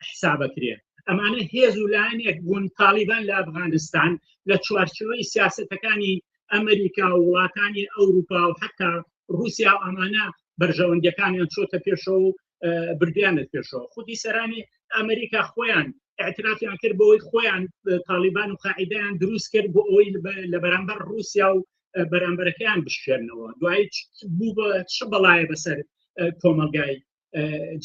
حسابەکرێ ئەمانە هێز و لایەنێک بوون تاڵیبان لە ئەفغانستان لە چوارچەوەی سیاستەکانی ئەمریکا و وڵاتانی ئەوروپا و حتا رووسیا و ئەمانە بەرژەوەندیەکانیان چۆتە پێشەوە و بردیانت پێشەوە خودی سەرانی ئەمریکا خۆیان اعترافیان کرد بۆی خۆیان تاڵیبان و قاعدەیان دروست کرد بۆ ئەوەی لە بەرامبەر رووسیا و بەرامبەرەکەیان بشێنەوە دوایی بوو بە چ بەڵایە بەسەر کۆمەلگای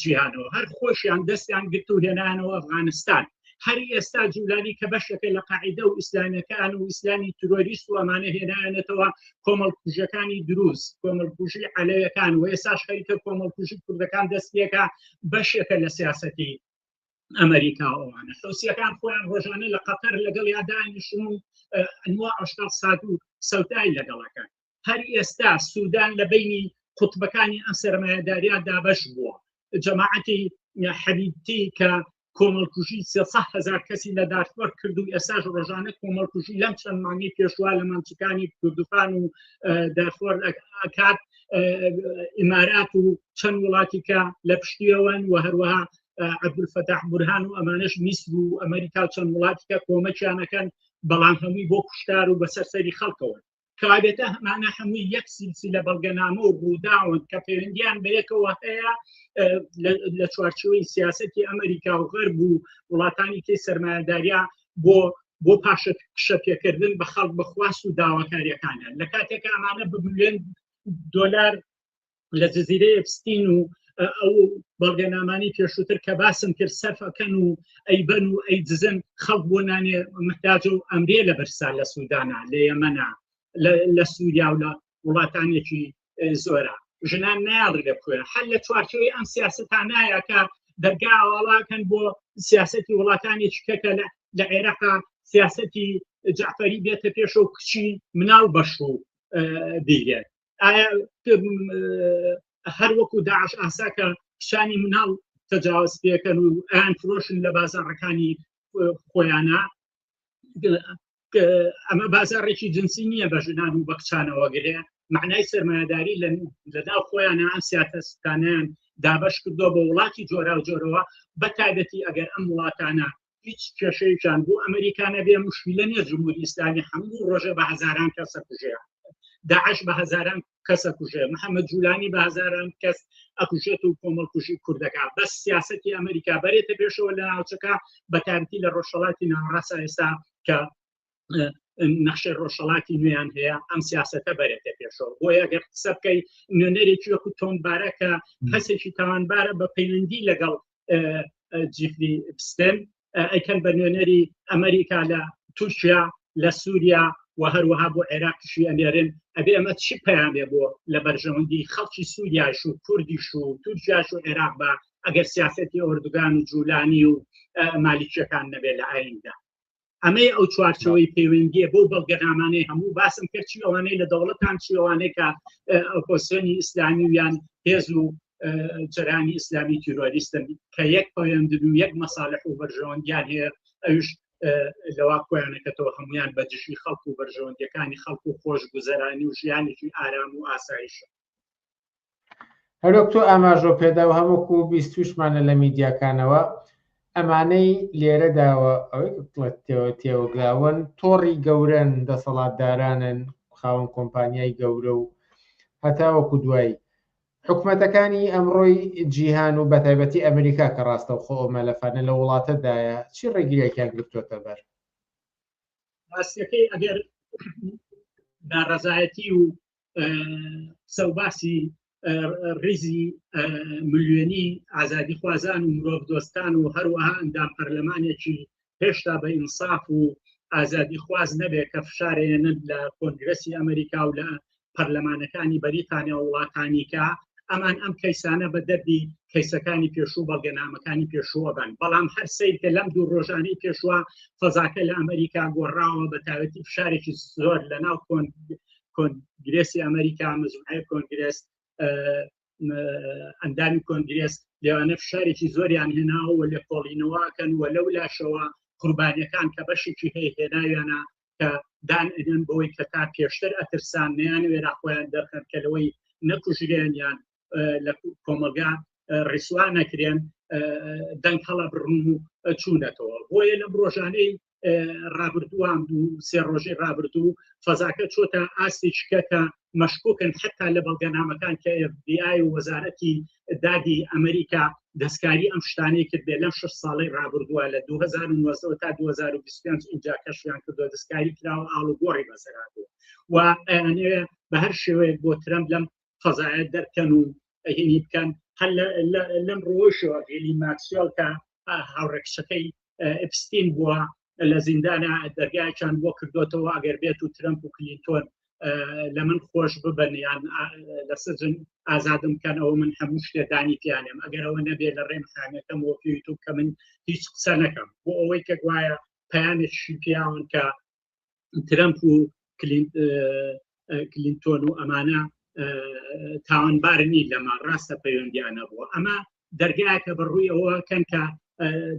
جیهانەوە هەر خۆشیان دەستیان گرت و هێنانەوە ئەفغانستان. هەر ئێستا جولانی کە بەشێکە لە قاعیدە و ئیسلامیەکان و ئیسلامی ترۆریست و ئەمانە هێنایانەتەوە کۆمەڵکوژەکانی دروست کۆمەڵکوژی عەلەوەکان و ئێستاش خەریکە کۆمەڵکوژی کوردەکان دەستپێکا بەشێکە لە سیاسەتی ئەمریکا ئەوانە حوسیەکان خۆیان ڕۆژانە لە قەتەر لەگەڵ یادانیشن و ئەنوا ئەشکال سات و سەوتای لەگەڵەکەن هەر ئێستا سوودان لە بینی قوتبەکانی ئەم سەرمایەداریا دابەش بووە جەماعەتی حەبیبتی کە کۆمەڵکوژی 300 هزار کەسی لە دارفۆر کرد و ئێستاش ڕۆژانە کۆمەڵکوژی لەم چەند مانگی پێشوا لە مانچەکانی کوردستان و دارفۆر ئەکات ئیمارات و چەند وڵاتی کە لە پشتیەوەن و هەروەها عەبدولفەتاح بورهان و ئەمانەش میسر و ئەمریکا و چەند وڵاتی کە کۆمەکیانەکەن بەڵام هەمووی بۆ کوشتار و بەسەر سەری خەڵکەوە کەوابێتە ئەمانە هەمووی یەک سلسلە بەڵگەنامە و ڕووداون کە پەیوەندیان بە یەکەوە هەیە لە چوارچەوەی سیاستی ئەمریکا و غەرب و وڵاتانی کەی سەرمایەداریا بۆ بۆ پاشەکشە پێکردن بە خەڵک بەخواست و داواکاریەکانیان لە کاتێک ئەمانە بە ملیۆن دۆلار لە جززیرەی ئەپستین و ئەو بەڵگەنامانی پێشووتر کە باسم کرد سەرفەکەن و ئەیبەن و ئەی دزن خەڵک بۆ نانێ محتاج و ئەمرێ لە برسا لە سوودانە لە یەمەە لە سووریا و لە وڵاتانێکی زۆرە ژنان نایاڵی لە کوێ هەر لە چوارچەوەی ئەم سیاستانایە کە دەرگا ئاواڵاکەن بۆ سیاستی وڵاتانی چکەکە لە عێراقا سیاستی جعفەری بێتە پێشەوە کچی مناڵ بەشوو بیرێت ئایا هەر وەکو داعش ئاسا کە کچانی مناڵ تەجاوز پێکەن و ئەیان فرۆشن لە بازاڕەکانی خۆیانە ئەمە بازاڕێکی جنسی نییە بە ژنان و بە کچانەوە گرێ معنای سەرمایهداری لە ناو خۆیانە ئەم سیاتەستانیان دابش کردووە بە وڵاتی جۆرا و جۆرەوە بە تایبەتی ئەگەر ئەم وڵاتانە هیچ کێشەیەکیان بۆ ئەمریکا نەبێ مشکلە نییە جمهوری ئیسلامی هەموو ڕۆژە بە هەزاران کەسە کوژێ داعش بە هەزاران کەسە کوژێ محەممەد جولانی بە هەزاران کەس ئەکوژێت و کۆمەڵکوژی کوردەکە بەس سیاستی ئەمریکا بەرێتە پێشەوە لە ناوچەکە بە تایبەتی لە ڕۆژهەڵاتی ناوەڕاست ئێستا کە نەخشەی ڕۆژهەڵاتی نوێیان هەیە ئەم سیاستە بەرێتە پێشەوە بۆیە ئەگەر قسە بکەی نوێنەرێکی وەکو تۆم بارە کە کەسێکی تاوانبارە بە پەیوەندی لەگەڵ جیفری پستن ئەیکەن بە نوێنەری ئەمریکا لە تورکیا لە سووریا و هەروەها بۆ عێراقیشی ئەنێرن ئەبێ ئەمە چی پەیامێ بۆ لە بەرژەوەندی خەڵکی سووریاش و کوردیش و تورکیاش و عێراق بە ئەگەر سیاستی ئۆردوگان و جوولانی و مالیکیەکان نەبێت لە ئایندا ئەمەی ئەو چوارچەوەی پەیوەندیە بۆ بەڵگەنامانەی هەموو باسم کرد چی ئەوانەی لە دەوڵەتان چی ئەوانەی کە ئۆپۆزیسیۆنی ئیسلامی و یان هێز و جەرانی ئیسلامی تیرۆریستن کە یەک پەیوەندن و یەک مەسالح و بەرژەوەندیان هەیە ئەوش لەوا کۆیانەکەتەوە هەمویان بە دژی خەڵک و بەرژەوەندیەکانی خەڵک و خۆشگوزەرانی و ژیانێکی ئارام و ئاسایشە. هەروەک تۆ ئاماژۆ پێدا و هەمووکو بیستوشمانە لە میدیاکانەوە ئەمانەی لێرەداوە ئەوەی تێوەگلاون تۆڕی گەورەن دەسەڵاتدارانن خاوەن کۆمپانیای گەورە و هەتاوەکو دوایی حکومەتەکانی ئەمڕۆی جیهان و بەتایبەتی ئەمریکا کە ڕاستەوخۆ ئەو مەلەفانە لە وڵاتەدایە چی ڕێگریەکیان گرتووەتە بەر؟ ڕاستەکەی ئەگەر ناڕەزایەتی و قسە و باسی ڕیزی ملیۆنی ئازادیخوازان و مرۆڤ دۆستان و هەروەها ئەندام پەرلەمانێکی هێشتا بە ئینساف و ئازادی خواز نەبێت کە فشارێنن لە کۆنگرسی ئەمریکا و لە پەرلەمانەکانی بەریتانیا و وڵاتانیکە ئەمان ئەم کەیسانە بە دەردی کەیسەکانی پێشوو بەڵگەنامەکانی پێشووە بن بەڵام هەر سیر کە لەم دوو ڕۆژانەی پێشوە فەزاکە لە ئەمریکا گۆڕاوە بە تاوەتی فشارێکی زۆر لە ناو کۆن کۆنگرێسی ئەمریکا مەجموعەی کۆنگرێس ئەندامی کۆنگرێس لەوانە فشارێکی زۆریان هێناوە و لێکۆڵینەوەکەن و لەو لاشەوە قوربانیەکان کە بەشێکی هەیە هێناویانە کە دان ئەنێن بەوەی کە تا پێشتر ئەترسان نیان وێرا خۆیان دەرخەن کە لەوەی نەکوژرێن یان لە کۆمەلگا ڕیسوا نەکرێن دەنگ هەڵە بڕن و چوونەتەوە بۆیە لەم ڕۆژانەی ڕابردووان دوو سێ ڕۆژی ڕابردوو فەزاکە چۆتە ئاستێکیکە کە مەشکوکن حتا لە بەڵگەنامەکان کە FBI و وەزارەتی دادی ئەمریکا دەستکاری ئەم شتانەی کردێ لەم شش ساڵی ڕابردووە لە 2019 تا 2025 اینجا کەشیان کردو دەستکاری کراوە ئاڵوگۆڕی بەسەرهاتووە و ئەیانەوێ بە هەر شێوەیەک بۆ ترەمپ لەم فەزایە دەرکەن و هینی بکەن هەر لەم ڕۆژەوە غیلی ماکسوێڵ کە هاوڕێکچەکەی ئەپستین بووە لە زیندانە دەرگایان بۆ کردوتەوە ئەگەر بێت و ترەمپ و کلینتۆن لە من خۆش ببن یان لە سجن ئازادم کەن ئەوە من هەموو شتێدانی پیانم ئەگەر ئەوە نەبێ لە ڕێم خانەکەم وە پێوی تو کە من هیچ قسە نەکەم بۆ ئەوەی کە گوایە پەیامێکی پیاون کە ترەمپ و کلینتۆن و ئەمانە تاوانبار نین لەمە ڕاستە پەیوەندیان نەبووە ئەمە دەرگایەکە بە ڕووی ئەوە کەن کە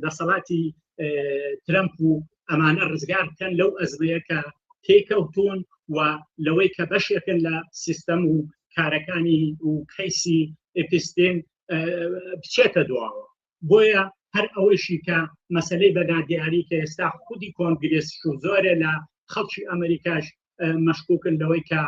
دەسەڵاتی ترەمپ و ئەمانە ڕزگار بکەن لەو ئەزمەیە کە تێکەوتون و لەوەی کە بەشێکن لە سیستەم و کارەکانی و کەیسی ئەپستین بچێتە دواوە بۆیە هەر ئەوەیشی کە مەسلەی بە نادیاری کە ئێستا خودی کۆنگرێس و زۆرێ لە خەڵکی ئەمریکاش مەشکوکن لەوەی کە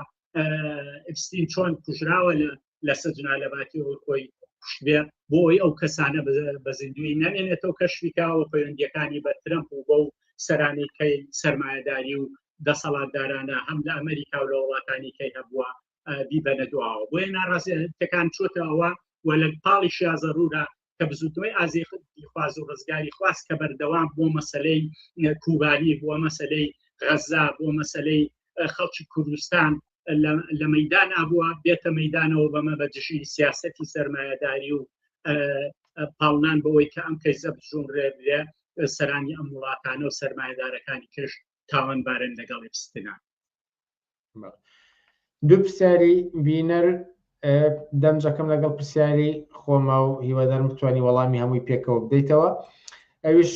ئەپستین چۆن کوژراوە لە لە سەجنا لە باتی ئەوەی خۆی کوشتبێ بۆ ئەوی ئەو کەسانە بە زیندوی نەمێنێتەوە کەشفیکاوە پەیوەندیەکانی بە ترەمپ و بەو سەرانی کەی سەرمایەداری و دەسەڵاتدارانە هەم لە ئەمریکا و لە وڵاتانی کەی هەبووە بیبەنە دواوە بۆیە ناڕازیەکان چۆتە ئەوە و لە پاڵی شیا زەرورە کە بزوتنەوەی ئازادیخواز و ڕزگاری خواست کە بەردەوام بۆ مەسلەی کوبانی بۆ مەسلەی غەزا بۆ مەسلەی خەڵکی کوردستان لە مەدان ئابووە بێتە مەدانەوە بەمە بە دژی سیاستی سەرمایەداری و پاڵنان بەوەی کە ئەم کەیسە بژۆنرێ بێ سەرانی ئەم وڵاتانە و سەرمایەدارەکانی کەش تاوانبارن لەگەڵ ئێپستینا. دوو پرسیاری بینەر دەمجەکەم لەگەڵ پرسیاری خۆما و هیوادارم بتوانانی وەڵامی هەمووی پێکەوە بدەیتەوە ئەویش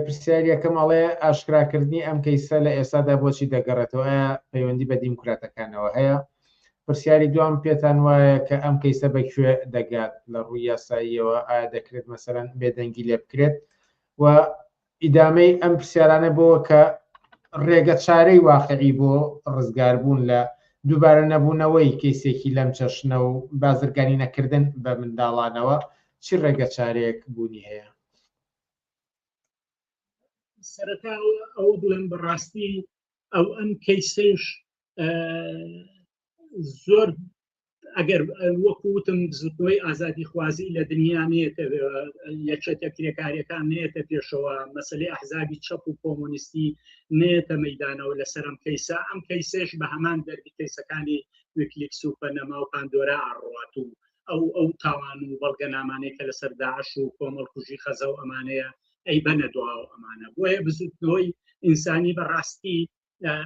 پرسیاری یەکەم ئەڵێ ئاشکراکردنی ئەم کەیسە لە ئێستادا بۆچی دەگەڕێتەوە ئایا پەیوەندی بە دیموکراتەکانەوە هەیە پرسیاری دوام پێتان وایە کە ئەم کەیسە بەکوێ دەگات لە ڕووی یاساییەوە ئایا دەکرێت مەسەرەن بێدەنگی لێ بکرێت و ئیدامەی ئەم پرسیارانە بۆ کە ڕێگە چارەی واقعی بۆ ڕزگاربوون لە دووبارە نەبوونەوەی کەیسێکی لەم چەشنە و بازرگانی نەکردن بە منداڵانەوە چی ڕێگە چارەیەک بوونی هەیە؟ سەرەتا ئەوە بڵێم بەڕاستی ئەو ئەم کەیسەیش زۆر ئەگەر وەکو وتم بزوتنەوەی ئازادیخوازی لە دنیا نێتە یەکێتە کرێکاریەکان نێتە پێشەوە مەسلەی ئەحزابی چەپ و کۆمۆنیستی نێتە مەدانەوە لەسەر ئەم کەیسە ئەم کەیسێش بە هەمان دەردی کەیسەکانی ویکلیکس و پەنەما و پاندۆرا ئاڕوات و ئەو ئەو تاوان و بەڵگەنامانەی کە لەسەر داعش و کۆمەڵکوژی خەزە و ئەمانەیە ئەی بەنە دواوە ئەمانە بۆیە بزوتنەوەی ئینسانی بەڕاستی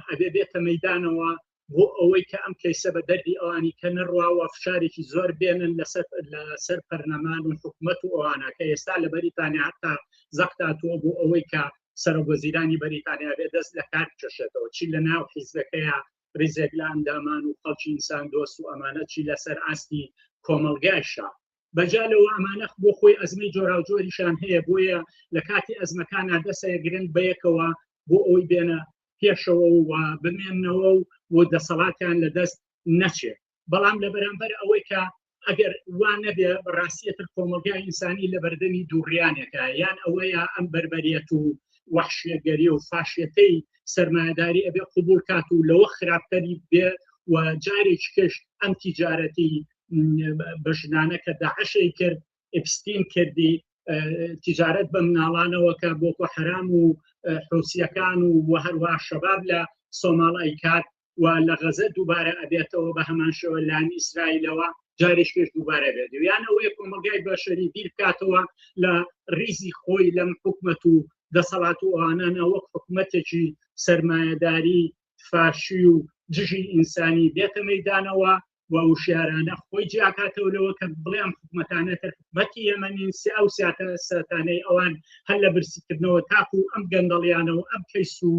ئەبێ بێتە مەدانەوە بۆ ئەوەی کە ئەم کەیسە بە دەردی ئەوانی کە نەڕواوە فشارێکی زۆر بێنن لەسەر لەسەر پەرلەمان و حکوومەت و ئەوانە کە ئێستا لە بەریتانیا هەتا زەختاتوە بۆ ئەوەی کە سەرۆک وەزیرانی بەریتانیا بێ دەست لە کار بکێشێتەوە چی لە ناو حیزبەکەیە ریزێک لە ئەندامان و خەڵکی ئینسان دۆست و ئەمانە چی لەسەر ئاستی کۆمەڵگایشە بەجا لەوە ئەمانە بۆ خۆی ئەزمەی جۆراوجۆریشان هەیە بۆیە لە کاتی ئەزمەکانە دەسەیەگرن بەیەکەوە بۆ ئەوەی بێنە پێشەوە و بمێنەوە و و دەسەڵاتیان لە دەست نەچێت بەڵام لە بەرامبەر ئەوەی کە ئەگەر وا نەبێ بەڕاستیتر کۆمەلگای ئینسانی لە بەردەمی دووڕیانێکە یان ئەوەیە ئەم بەربەریەت و وەحشیەگەری و فاشیەتەی سەرمایەداری ئەبێ قوبول کات و لەوە خراپتەری بێ و جارێکی کەش ئەم تیجارەتی بە ژنانە کە داعشەی کرد ئپستین کردی تجارەت بە مناڵانەوە کە بۆکۆ حرام و حوسیەکان و و هەروە شەباب لە سۆماڵ ئەیکات و لە غەزە دووبارە ئەبێتەوە بە هەمان شێوە لانی ئیسرائیلەوە جارێک پێش دووبارە بێت یان ئەوەیە کۆمەڵگای بەشەری بیر بکاتەوە لە ریزی خۆی لەم حکومەت و دەسەڵات و ئەوانانە وەک حکومەتێکی سەرمایەداری فاشی و دژی ئینسانی بێتە مەدانەوە و وشیارانە خۆی جیاکاتەوە لەوە کە بڵێ ئەم حکومەتانە تر حکومەتی یەمەنین سێ ئەو سیاتە سەتانەی ئەوان هەر لە برسیکردنەوە تاکو ئەم گەندەڵیانە و ئەم کەیس و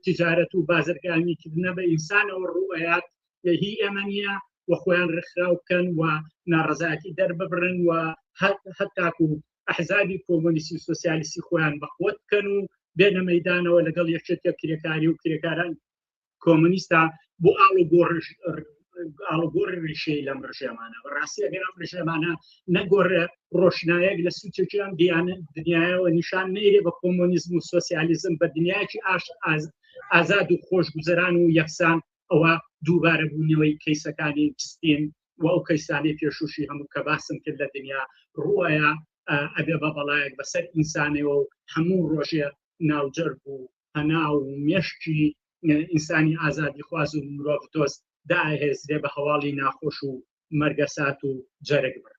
تجارەت و بازرگانی کردنە بە ئینسانەوە ڕوئەیات هی ئێمە نییە و خۆیان ڕێکخراو بکەن و ناڕەزایەتی دەرببڕن و هەتاکو ئەحزابی کۆمۆنیستی و سۆسیالیستی خۆیان بەقوت بکەن و بێنە مەدانەوە لەگەڵ یەکێتیە کرێکاری و کرێکاران کۆمۆنیستا بۆ ئاڵوگۆڕی ڕیشەی لەم ڕژێمانە بەڕاستی ئەگەر ئەم ڕژێمانە نەگۆڕێ ڕۆشنایەک لە سوچێکی ئەم دیانە دنیاەوە نیشان نەیرێ بە کۆمۆنیزم و سۆسیالیزم بە دنیایەکی ئاش ئازاد و خۆشگوزەران و یەکسان ئەوە دووبارە بوونەوەی کەیسەکانی پستین و ئەو کەیسانەی پێشوشی هەموو کە باسم کرد لە دنیا ڕووەیە. ئەبێ بە بەڵایەک بەسەر ئینسانەوە و هەموو ڕۆژێ ناوجەرگ و هەناو و مێشکی ئینسانی ئازادیخواز و مرۆڤ دۆست داهێزرێ بە هەواڵی ناخۆش و مەرگەسات و جەرگ بڕ.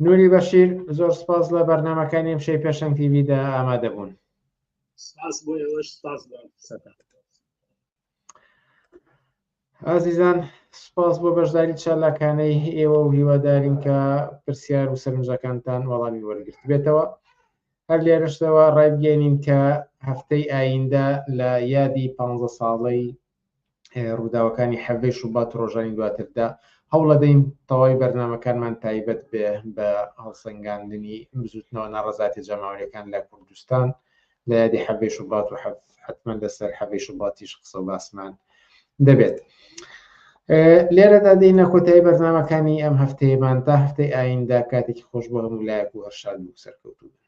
نوری بەشیر زۆر سپاس لە بەرنمەکانی ئەمشەی پێشەنگ تیڤیدا ئامادە بوون. سپاس بۆ ئێوەش سپاس بۆ ئەم فرسەتە. ئازیزان سپاس بۆ بەشداری چالاکانەی ئێوە و هیوادارین کە پرسیار و سەرنجەکانتان وەڵامی وەرگرت بێتەوە هەر لێرەشەوە ڕایبگەێنین کە هەفتەی ئایندە لە یادی پ ساڵەی ڕووداوەکانی حەڤەی شوبات و ڕۆژانی دواتردا هەوڵەدەین تەواوی بەرنامەکانمان تایبەت بێ بە هەڵسەنگاندنی بزوتنەوە ناڕەزاتی جەماوەریەکان لە کوردستان لە یادی حەڤەی شوبات و حتمما لەسەر حەڤەی شوباتیش قسە و باسمان دەبێت. لێرەدا دێینە کۆتایی بەرنامەکانی ئەم هەفتەیەمان تا هەفتەی ئایندە کاتێکی خۆش بۆ هەموو لایەک و هەر شاد و سەرکەوتوو بن.